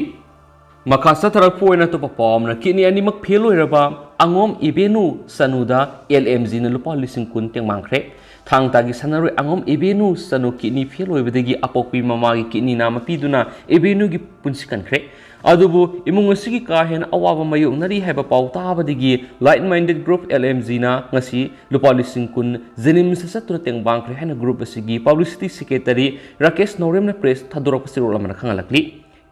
ꯃꯈꯥ ꯆꯠꯊꯔꯛꯄ ꯑꯣꯏꯅ ꯑꯇꯣꯞꯄ ꯄꯥꯎ ꯑꯃꯅ, kidney ꯑꯅꯤꯃꯛ fail ꯑꯣꯏꯔꯕ ꯑꯉꯣꯝ ꯏꯕꯦꯅꯨ ꯆꯅꯨꯗ L M Gꯅ ꯂꯨꯄꯥ ꯂꯤꯁꯤꯡ ꯀꯨꯟ ꯇꯦꯡꯕꯥꯡꯈ꯭ꯔꯦ꯫ ꯊꯥꯡ ꯇꯥꯒꯤ ꯁꯥꯟꯅꯔꯣꯏ ꯑꯉꯣꯝ ꯏꯕꯦꯅꯨ ꯆꯅꯨ kidney fail ꯑꯣꯏꯕꯗꯒꯤ ꯑꯄꯣꯛꯄꯤ ꯃꯃꯥꯒꯤ kidney ꯅꯥꯝꯃ ꯄꯤꯗꯨꯅ ꯏꯕꯦꯅꯨꯒꯤ ꯄꯨꯟꯁꯤ ꯀꯟꯈ꯭ꯔꯦ꯫ ꯑꯗꯨꯕꯨ ꯏꯃꯨꯡ ꯑꯁꯤꯒꯤ ꯀꯥ ꯍꯦꯟꯅ ꯑꯋꯥꯕ ꯃꯥꯌꯣꯛꯅꯔꯤ ꯍꯥꯏꯕ ꯄꯥꯎ ꯇꯥꯕꯗꯒꯤ Like Minded Group L M Gꯅ ꯉꯁꯤ ꯂꯨꯄꯥ ꯂꯤꯁꯤꯡ ꯀꯨꯟ JNIMSꯇ ꯆꯠꯇꯨꯅ ꯇꯦꯡꯕꯥꯡꯈ꯭ꯔꯦ ꯍꯥꯏꯅ group ꯑꯁꯤꯒꯤ publicity secretary ꯔꯥꯀꯦꯁ ꯅꯧꯔꯦꯝꯅ press ꯊꯥꯗꯣꯔꯛꯄ ꯆꯦꯔꯣꯜ ꯑꯃꯅ ꯈꯪꯍꯜꯂꯛꯂꯤ꯫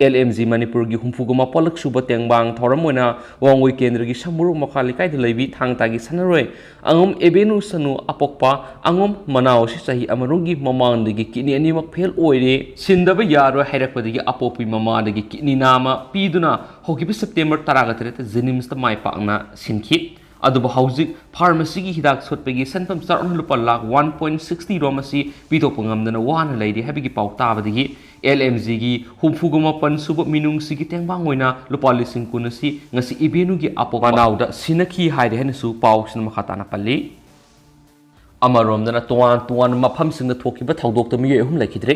L M G ꯃꯅꯤꯄꯨꯔꯒꯤ ꯍꯨꯝꯐꯨꯒ ꯃꯥꯄꯜꯂꯛ ꯁꯨꯕ ꯇꯦꯡꯕꯥꯡ ꯊꯧꯔꯝ ꯑꯣꯏꯅ ꯋꯥꯡꯒꯣꯏ ꯀꯦꯟꯗ꯭ꯔꯒꯤ ꯁꯃꯨꯔꯣꯛ ꯃꯈꯥ ꯂꯩꯀꯥꯏꯗ ꯂꯩꯕꯤ ꯊꯥꯡ ꯇꯥꯒꯤ ꯁꯥꯟꯅꯔꯣꯏ ꯑꯉꯝ ꯏꯕꯦꯅꯨ ꯆꯅꯨ ꯑꯄꯣꯛꯄ ꯑꯉꯝ ꯃꯅꯥꯎ ꯑꯁꯤ ꯆꯍꯤ ꯑꯃꯔꯣꯝꯒꯤ ꯃꯃꯥꯡꯗꯒꯤ kidney ꯑꯅꯤꯃꯛ fail ꯑꯣꯏꯔꯦ, ꯁꯤꯟꯗꯕ ꯌꯥꯔꯣꯏ ꯍꯥꯏꯔꯛꯄꯗꯒꯤ ꯑꯄꯣꯛꯄꯤ ꯃꯃꯥꯗꯒꯤ kidney ꯅꯥꯝꯃ ꯄꯤꯗꯨꯅ ꯍꯧꯈꯤꯕ September ꯇꯔꯥꯒ ꯇꯔꯦꯠꯇ JNIMSꯇ ꯃꯥꯏ ꯄꯥꯛꯅ ꯁꯤꯟꯈꯤ꯫ ꯑꯗꯨꯕꯨ ꯍꯧꯖꯤꯛ pharmacyꯒꯤ ꯍꯤꯗꯥꯛ ꯁꯣꯠꯄꯒꯤ ꯁꯦꯟꯐꯝ ꯆꯥꯎꯔꯥꯛꯅ ꯂꯨꯄꯥ ꯂꯥꯈ one point sixty ꯔꯣꯝ ꯑꯁꯤ ꯄꯤꯊꯣꯛꯄ ꯉꯝꯗꯅ ꯋꯥꯅ ꯂꯩꯔꯤ ꯍꯥꯏꯕꯒꯤ ꯄꯥꯎ ꯇꯥꯕꯗꯒꯤ L M Gꯒꯤ ꯍꯨꯝꯐꯨꯒ ꯃꯥꯄꯟ ꯁꯨꯕ ꯃꯤꯅꯨꯡꯁꯤꯒꯤ ꯇꯦꯡꯕꯥꯡ ꯑꯣꯏꯅ ꯂꯨꯄꯥ ꯂꯤꯁꯤꯡ ꯀꯨꯟ ꯑꯁꯤ ꯉꯁꯤ ꯏꯕꯦꯅꯨꯒꯤ ꯑꯄꯣꯛꯄ ꯃꯅꯥꯎꯗ ꯁꯤꯟꯅꯈꯤ ꯍꯥꯏꯔꯦ ꯍꯥꯏꯅꯁꯨ ꯄꯥꯎꯁꯤꯅ ꯃꯈꯥ ꯇꯥꯅ ꯄꯜꯂꯤ꯫ ꯑꯃꯔꯣꯝꯗꯅ ꯇꯣꯉꯥꯟ ꯇꯣꯉꯥꯟꯕ ꯃꯐꯝꯁꯤꯡꯗ ꯊꯣꯛꯈꯤꯕ ꯊꯧꯗꯣꯛꯇ ꯃꯤꯑꯣꯏ ꯑꯍꯨꯝ ꯂꯩꯈꯤꯗ꯭ꯔꯦ꯫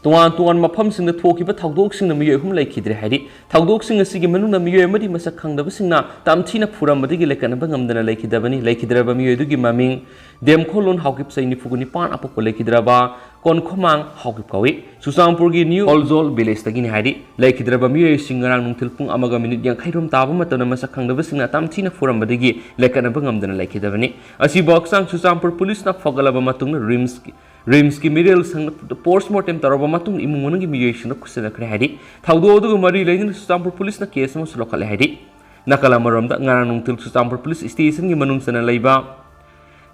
ꯇꯣꯉꯥꯟ ꯇꯣꯉꯥꯟꯕ ꯃꯐꯝꯁꯤꯡꯗ ꯊꯣꯛꯈꯤꯕ ꯊꯧꯗꯣꯛꯁꯤꯡꯗ ꯃꯤꯑꯣꯏ ꯑꯍꯨꯝ ꯂꯩꯈꯤꯗ꯭ꯔꯦ ꯍꯥꯏꯔꯤ꯫ ꯊꯧꯗꯣꯛꯁꯤꯡ ꯑꯁꯤꯒꯤ ꯃꯅꯨꯡꯗ ꯃꯤꯑꯣꯏ ꯑꯃꯗꯤ ꯃꯁꯛ ꯈꯪꯗꯕꯁꯤꯡꯅ ꯇꯝꯊꯤꯅ ꯐꯨꯔꯝꯕꯗꯒꯤ ꯂꯩꯈꯠꯅꯕ ꯉꯝꯗꯅ ꯂꯩꯈꯤꯗꯕꯅꯤ꯫ ꯂꯩꯈꯤꯗ꯭ꯔꯕ ꯃꯤꯑꯣꯏ ꯑꯗꯨꯒꯤ ꯃꯃꯤꯡ ꯗꯦꯝꯈꯣꯂꯣꯟ ꯍꯥꯎꯀꯤꯞ, ꯆꯍꯤ ꯅꯤꯐꯨꯒ ꯅꯤꯄꯥꯟ, ꯑꯄꯣꯛꯄ ꯂꯩꯈꯤꯗ꯭ꯔꯕ ꯄꯣꯟꯈꯣꯃꯥꯡ ꯍꯥꯎꯀꯤꯞ ꯀꯧꯏ꯫ ꯆꯨꯔꯆꯥꯟꯄꯨꯔꯒꯤ ꯅ꯭ꯌꯨ ꯑꯣꯜꯖꯣꯜ ꯚꯤꯂꯦꯖꯇꯒꯤꯅꯤ ꯍꯥꯏꯔꯤ꯫ ꯂꯩꯈꯤꯗ꯭ꯔꯕ ꯃꯤꯑꯣꯏꯁꯤꯡ ꯉꯔꯥꯡ ꯅꯨꯡꯊꯤꯜ ꯄꯨꯡ ꯑꯃꯒ ꯃꯤꯅꯤꯠ ꯌꯥꯡꯈꯩ ꯔꯣꯝ ꯇꯥꯕ ꯃꯇꯝꯗ ꯃꯁꯛ ꯈꯪꯗꯕꯁꯤꯡꯅ ꯇꯝꯊꯤꯅ ꯐꯨꯔꯝꯕꯗꯒꯤ ꯂꯦꯀꯠꯅꯕ ꯉꯝꯗꯅ ꯂꯩꯈꯤꯗꯕꯅꯤ꯫ ꯑꯁꯤꯕꯨ ꯍꯛꯆꯥꯡ ꯆꯨꯔꯆꯥꯟꯄꯨꯔ ꯄꯨꯂꯤꯁꯅ ꯐꯒꯠꯂꯕ ꯃꯇꯨꯡꯗ ꯔꯤꯝꯁꯀꯤ ꯔꯤꯝꯁꯀꯤ ꯃꯤꯔꯦꯜ ꯁꯪꯅ ꯄꯣꯁꯃꯣꯔꯇꯦꯝ ꯇꯧꯔꯕ ꯃꯇꯨꯡꯗ ꯏꯃꯨꯡ ꯃꯅꯨꯡꯒꯤ ꯃꯤꯑꯣꯏꯁꯤꯡꯗ ꯈꯨꯠꯁꯤꯟꯅꯈ꯭ꯔꯦ ꯍꯥꯏꯔꯤ꯫ ꯊꯧꯗꯣꯛ ꯑꯗꯨꯒ ꯃꯔꯤ ꯂꯩꯅꯅ ꯆꯨꯔꯆꯥꯟꯄꯨꯔ ꯄꯨꯂꯤꯁꯅ ꯀꯦꯁ ꯑꯃꯁꯨ ꯂꯧꯈꯠꯂꯦ ꯍꯥꯏꯔꯤ꯫ ꯅꯥꯀꯜ ꯑꯃꯔꯣꯝꯗ ꯉꯔꯥꯡ ꯅꯨꯡꯊꯤꯜ ꯆꯨꯔꯆꯥꯟꯄꯨꯔ ꯄꯨꯂꯤꯁ ꯁ꯭ꯇꯦꯁꯟꯒꯤ ꯃꯅꯨꯡ ꯆꯟꯅ ꯂꯩꯕ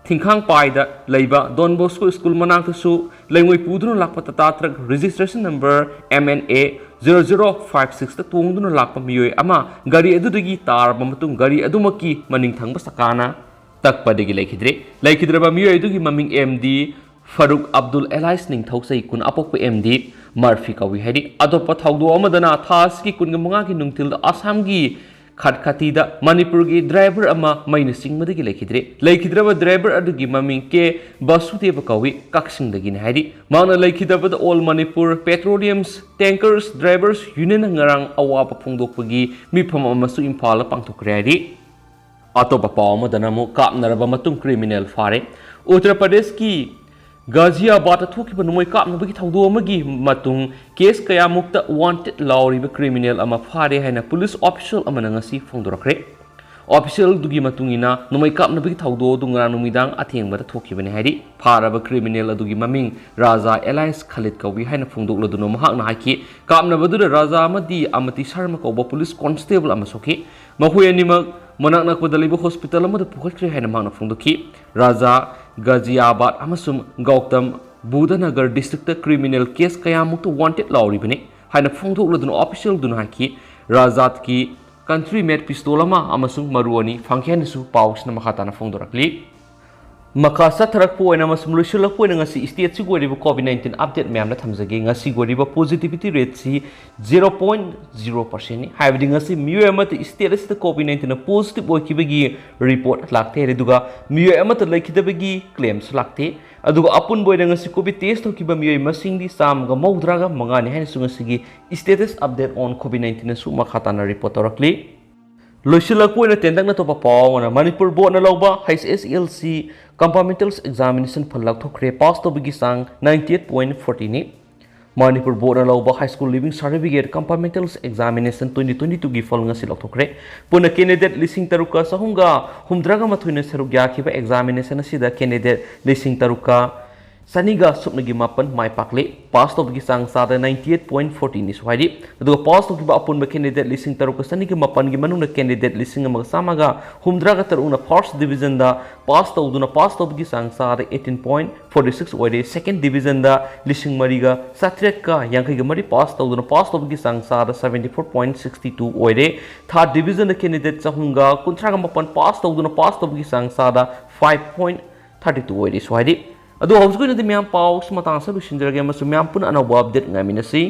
ꯊꯤꯡꯈꯥꯡꯄꯥꯏꯗ ꯂꯩꯕ ꯗꯣꯟ ꯕꯣꯁꯀꯣ ꯁ꯭ꯀꯨꯜ ꯃꯅꯥꯛꯇꯁꯨ ꯂꯩꯉꯣꯏ ꯄꯨꯗꯨꯅ ꯂꯥꯛꯄ Tata truck registration number M N A zero zero five ꯁꯤꯛꯁꯇ ꯇꯣꯡꯗꯨꯅ ꯂꯥꯛꯄ ꯃꯤꯑꯣꯏ ꯑꯃ ꯒꯥꯔꯤ ꯑꯗꯨꯗꯒꯤ ꯇꯥꯔꯕ ꯃꯇꯨꯡ ꯒꯥꯔꯤ ꯑꯗꯨꯃꯛꯀꯤ ꯃꯅꯤꯡ ꯊꯪꯕ ꯆꯀꯥꯅ ꯇꯛꯄꯗꯒꯤ ꯂꯩꯈꯤꯗ꯭ꯔꯦ꯫ ꯂꯩꯈꯤꯗ꯭ꯔꯕ ꯃꯤꯑꯣꯏ ꯑꯗꯨꯒꯤ ꯃꯃꯤꯡ M D Faruk Abdul alias ꯅꯤꯡꯊꯧ ꯆꯍꯤ ꯀꯨꯟ ꯑꯄꯣꯛꯄ ꯑꯦꯝ ꯗꯤ ꯃꯔꯐꯤ ꯀꯧꯏ ꯍꯥꯏꯔꯤ꯫ ꯑꯇꯣꯞꯄ ꯊꯧꯗꯣꯛ ꯑꯃꯗꯅ ꯊꯥ ꯑꯁꯤꯒꯤ ꯀꯨꯟꯒ ꯃꯉꯥꯒꯤ ꯅꯨꯡꯊꯤꯜꯗ ꯑꯁꯥꯝꯒꯤ ꯈꯠꯈꯇꯤꯗ ꯃꯅꯤꯄꯨꯔꯒꯤ ꯗ꯭ꯔꯥꯏꯚꯔ ꯑꯃ ꯃꯩꯅ ꯆꯤꯡꯕꯗꯒꯤ ꯂꯩꯈꯤꯗ꯭ꯔꯦ꯫ ꯂꯩꯈꯤꯗ꯭ꯔꯕ ꯗ꯭ꯔꯥꯏꯚꯔ ꯑꯗꯨꯒꯤ ꯃꯃꯤꯡ ꯀꯦ ꯕꯁꯨꯗꯦꯕ ꯀꯧꯏ, ꯀꯛꯆꯤꯡꯗꯒꯤꯅꯤ ꯍꯥꯏꯔꯤ꯫ ꯃꯍꯥꯛꯅ ꯂꯩꯈꯤꯗꯕꯗ ꯑꯣꯜ ꯃꯅꯤꯄꯨꯔ ꯄꯦꯇ꯭ꯔꯣꯂꯤꯌꯝꯁ ꯇꯦꯡꯀꯔꯁ ꯗ꯭ꯔꯥꯏꯚꯔꯁ ꯌꯨꯅꯤꯌꯟꯅ ꯉꯔꯥꯡ ꯑꯋꯥꯕ ꯐꯣꯡꯗꯣꯛꯄꯒꯤ ꯃꯤꯐꯝ ꯑꯃꯁꯨ ꯏꯝꯐꯥꯜꯗ ꯄꯥꯡꯊꯣꯛꯈ꯭ꯔꯦ ꯍꯥꯏꯔꯤ꯫ ꯑꯇꯣꯞꯄ ꯄꯥꯎ ꯑꯃꯗꯅ ꯑꯃꯨꯛ ꯀꯥꯞꯅꯔꯕ ꯃꯇꯨꯡ ꯀ꯭ꯔꯤꯃꯤꯅꯦꯜ ꯐꯥꯔꯦ꯫ ꯎꯠꯇꯔ ꯄ꯭ꯔꯗꯦꯁꯀꯤ ꯒꯥꯖꯤꯌꯥꯕꯥꯗꯇ ꯊꯣꯛꯈꯤꯕ ꯅꯣꯡꯃꯩ ꯀꯥꯞꯅꯕꯒꯤ ꯊꯧꯗꯣꯛ ꯑꯃꯒꯤ ꯃꯇꯨꯡ ꯀꯦꯁ ꯀꯌꯥꯃꯨꯛꯇ ꯋꯥꯟꯇꯦꯗ ꯂꯥꯎꯔꯤꯕ ꯀ꯭ꯔꯤꯃꯤꯅꯦꯜ ꯑꯃ ꯐꯥꯔꯦ ꯍꯥꯏꯅ ꯄꯨꯂꯤꯁ ꯑꯣꯐꯤꯁꯤꯌꯦꯜ ꯑꯃꯅ ꯉꯁꯤ ꯐꯣꯡꯗꯣꯔꯛꯈ꯭ꯔꯦ꯫ ꯑꯣꯐꯤꯁꯤꯌꯦꯜꯗꯨꯒꯤ ꯃꯇꯨꯡ ꯏꯟꯅ ꯅꯣꯡꯃꯩ ꯀꯥꯞꯅꯕꯒꯤ ꯊꯧꯗꯣꯛ ꯑꯗꯨ ꯉꯔꯥꯡ ꯅꯨꯃꯤꯗꯥꯡ ꯑꯊꯦꯡꯕꯗ ꯊꯣꯛꯈꯤꯕꯅꯤ ꯍꯥꯏꯔꯤ꯫ ꯐꯥꯔꯕ ꯀ꯭ꯔꯤꯃꯤꯅꯦꯜ ꯑꯗꯨꯒꯤ ꯃꯃꯤꯡ ꯔꯥꯖꯥ ꯑꯦꯂꯥꯏꯁ ꯈꯥꯂꯤꯗ ꯀꯧꯏ ꯍꯥꯏꯅ ꯐꯣꯡꯗꯣꯛꯂꯗꯨꯅ ꯃꯍꯥꯛꯅ ꯍꯥꯏꯈꯤ, ꯀꯥꯞꯅꯕꯗꯨꯗ ꯔꯥꯖꯥ ꯑꯃꯗꯤ ꯑꯃꯇꯤ ꯁꯔꯃ ꯀꯧꯕ ꯄꯨꯂꯤꯁ ꯀꯣꯟꯁꯇꯦꯕꯜ ꯑꯃ ꯁꯣꯛꯈꯤ꯫ ꯃꯈꯣꯏ ꯑꯅꯤꯃꯛ ꯃꯅꯥꯛ ꯅꯛꯄꯗ ꯂꯩꯕ ꯍꯣꯁꯄꯤꯇꯥꯜ ꯑꯃꯗ ꯄꯨꯈꯠꯈ꯭ꯔꯦ ꯍꯥꯏꯅ ꯃꯍꯥꯛꯅ ꯐꯣꯡꯗꯣꯛꯈꯤ꯫ ꯔꯥꯖꯥ ꯒꯥꯖꯤꯌꯥꯕꯥꯗ ꯑꯃꯁꯨꯡ ꯒꯧꯇꯝ ꯕꯨꯙꯅꯒꯔ ꯗꯤꯁꯇ꯭ꯔꯤꯛꯇ ꯀ꯭ꯔꯤꯃꯤꯅꯦꯜ ꯀꯦꯁ ꯀꯌꯥꯃꯨꯛꯇ ꯋꯥꯟꯇꯦꯗ ꯂꯥꯎꯔꯤꯕꯅꯤ ꯍꯥꯏꯅ ꯐꯣꯡꯗꯣꯛꯂꯗꯨꯅ ꯑꯣꯐꯤꯁꯤꯌꯦꯜꯗꯨꯅ ꯍꯥꯏꯈꯤ꯫ ꯔꯥꯖꯥꯠꯀꯤ ꯀꯟꯇ꯭ꯔꯤ ꯃꯦꯗ ꯄꯤꯁꯇꯣꯜ ꯑꯃ ꯑꯃꯁꯨꯡ ꯃꯔꯨ ꯑꯅꯤ ꯐꯪꯈꯤ ꯍꯥꯏꯅꯁꯨ ꯄꯥꯎꯁꯤꯅ ꯃꯈꯥ ꯇꯥꯅ ꯐꯣꯡꯗꯣꯔꯛꯂꯤ꯫ ꯃꯈꯥ ꯆꯠꯊꯔꯛꯄ ꯑꯣꯏꯅ ꯑꯃꯁꯨꯡ ꯂꯣꯏꯁꯤꯜꯂꯛꯄ ꯑꯣꯏꯅ ꯉꯁꯤ ꯁ꯭ꯇꯦꯠꯁꯤꯒꯤ ꯑꯣꯏꯔꯤꯕ ꯀꯣꯚꯤꯗ ꯅꯥꯏꯟꯇꯤꯟ ꯑꯞꯗꯦꯠ ꯃꯌꯥꯝꯅ ꯊꯝꯖꯒꯦ꯫ ꯉꯁꯤꯒꯤ ꯑꯣꯏꯔꯤꯕ ꯄꯣꯖꯤꯇꯤꯚꯤꯇꯤ ꯔꯦꯠꯁꯤ ꯖꯤꯔꯣ ꯄꯣꯏꯟ ꯖꯤꯔꯣ ꯄꯥꯔꯁꯦꯟꯅꯤ, ꯍꯥꯏꯕꯗꯤ ꯉꯁꯤ ꯃꯤꯑꯣꯏ ꯑꯃꯠꯇ ꯁ꯭ꯇꯦꯠ ꯑꯁꯤꯗ ꯀꯣꯚꯤꯗ ꯅꯥꯏꯟꯇꯤꯟꯅ ꯄꯣꯖꯤꯇꯤꯚ ꯑꯣꯏꯈꯤꯕꯒꯤ ꯔꯤꯄꯣꯔꯠ ꯂꯥꯛꯇꯦ ꯍꯥꯏꯔꯦ, ꯑꯗꯨꯒ ꯃꯤꯑꯣꯏ ꯑꯃꯠꯇ ꯂꯩꯈꯤꯗꯕꯒꯤ ꯀ꯭ꯂꯦꯝꯁꯨ ꯂꯥꯛꯇꯦ꯫ ꯑꯗꯨꯒ ꯑꯄꯨꯟꯕ ꯑꯣꯏꯅ ꯉꯁꯤ ꯀꯣꯚꯤꯗ ꯇꯦꯁ ꯇꯧꯈꯤꯕ ꯃꯤꯑꯣꯏ ꯃꯁꯤꯡꯗꯤ ꯆꯥꯝꯃꯒ ꯃꯧꯗ꯭ꯔꯥꯒ ꯃꯉꯥꯅꯤ ꯍꯥꯏꯅꯁꯨ ꯉꯁꯤꯒꯤ status update on COVID nineteenꯅꯁꯨ ꯃꯈꯥ ꯇꯥꯅ ꯔꯤꯄꯣꯔꯠ ꯇꯧꯔꯛꯂꯤ꯫ ꯂꯣꯏꯁꯤꯜꯂꯛꯄ ꯑꯣꯏꯅ ꯇꯦꯟꯇꯛꯅ ꯑꯇꯣꯞꯄ ꯄꯥꯎ ꯑꯃꯅ, ꯃꯅꯤꯄꯨꯔ ꯕꯣꯔꯗꯅ ꯂꯧꯕ ꯍꯩꯆ ꯑꯦꯁ ꯑꯦꯜ ꯁꯤ Compartmentals examination ꯐꯜ ꯂꯥꯎꯊꯣꯛꯈ꯭ꯔꯦ꯫ ꯄꯥꯁ ꯇꯧꯕꯒꯤ ꯆꯥꯡ ninety eight point forty ꯅꯤ꯫ ꯃꯅꯤꯄꯨꯔ ꯕꯣꯔꯗꯅ ꯂꯧꯕ high school leaving certificate compartmentals examination twenty twenty two ꯒꯤ ꯐꯜ ꯉꯁꯤ ꯂꯥꯎꯊꯣꯛꯈ꯭ꯔꯦ꯫ ꯄꯨꯟꯅ candidate ꯂꯤꯁꯤꯡ ꯇꯔꯨꯛꯀ ꯆꯍꯨꯝꯒ ꯍꯨꯝꯗ꯭ꯔꯥꯒ ꯃꯥꯊꯣꯏꯅ ꯁꯔꯨꯛ ꯌꯥꯈꯤꯕ examination ꯑꯁꯤꯗ candidate ꯂꯤꯁꯤꯡ ꯇꯔꯨꯛꯀ ꯆꯅꯤꯒ ꯁꯨꯞꯅꯒꯤ ꯃꯥꯄꯟ ꯃꯥꯏ ꯄꯥꯛꯂꯤ꯫ ꯄꯥꯁ ꯇꯧꯕꯒꯤ ꯆꯥꯡ ꯆꯥꯗ ninety eight point forty ꯅꯤꯁꯨ ꯍꯥꯏꯔꯤ꯫ ꯑꯗꯨꯒ ꯄꯥꯁ ꯇꯧꯈꯤꯕ ꯑꯄꯨꯟꯕ candidate ꯂꯤꯁꯤꯡ ꯇꯔꯨꯛꯀ ꯆꯅꯤꯒ ꯃꯥꯄꯟꯒꯤ ꯃꯅꯨꯡꯗ candidate ꯂꯤꯁꯤꯡ ꯑꯃꯒ ꯆꯥꯝꯃꯒ ꯍꯨꯝꯗ꯭ꯔꯥꯒ ꯇꯔꯨꯛꯅ first divisionꯗ ꯄꯥꯁ ꯇꯧꯗꯨꯅ ꯄꯥꯁ ꯇꯧꯕꯒꯤ ꯆꯥꯡ ꯆꯥꯗ eighteen point forty six ꯑꯣꯏꯔꯦ꯫ Second divisionꯗ ꯂꯤꯁꯤꯡ ꯃꯔꯤꯒ ꯆꯥꯇ꯭ꯔꯦꯠꯀ ꯌꯥꯡꯈꯩꯒ ꯃꯔꯤ ꯄꯥꯁ ꯇꯧꯗꯨꯅ ꯄꯥꯁ ꯇꯧꯕꯒꯤ ꯆꯥꯡ ꯆꯥꯗ seventy four point sixty two ꯑꯣꯏꯔꯦ꯫ Third divisionꯗ candidate ꯆꯍꯨꯝꯒ ꯀꯨꯟꯊ꯭ꯔꯥꯒ ꯃꯥꯄꯟ ꯄꯥꯁ ꯇꯧꯗꯨꯅ ꯄꯥꯁ ꯇꯧꯕꯒꯤ ꯆꯥꯡ ꯆꯥꯗ five point thirty two ꯑꯣꯏꯔꯦꯁꯨ ꯍꯥꯏꯔꯤ꯫ ꯑꯗꯣ ꯍꯧꯖꯤꯛꯀꯤ ꯑꯣꯏꯅꯗꯤ ꯃꯌꯥꯝ ꯄꯥꯎ ꯁꯤ ꯃꯇꯥꯡ ꯑꯁꯤꯗ ꯂꯣꯏꯁꯤꯟꯖꯔꯒꯦ ꯑꯃꯁꯨꯡ ꯃꯌꯥꯝ ꯄꯨꯟꯅ ꯑꯅꯧꯕ update ꯉꯥꯏꯃꯤꯟꯅꯁꯤ꯫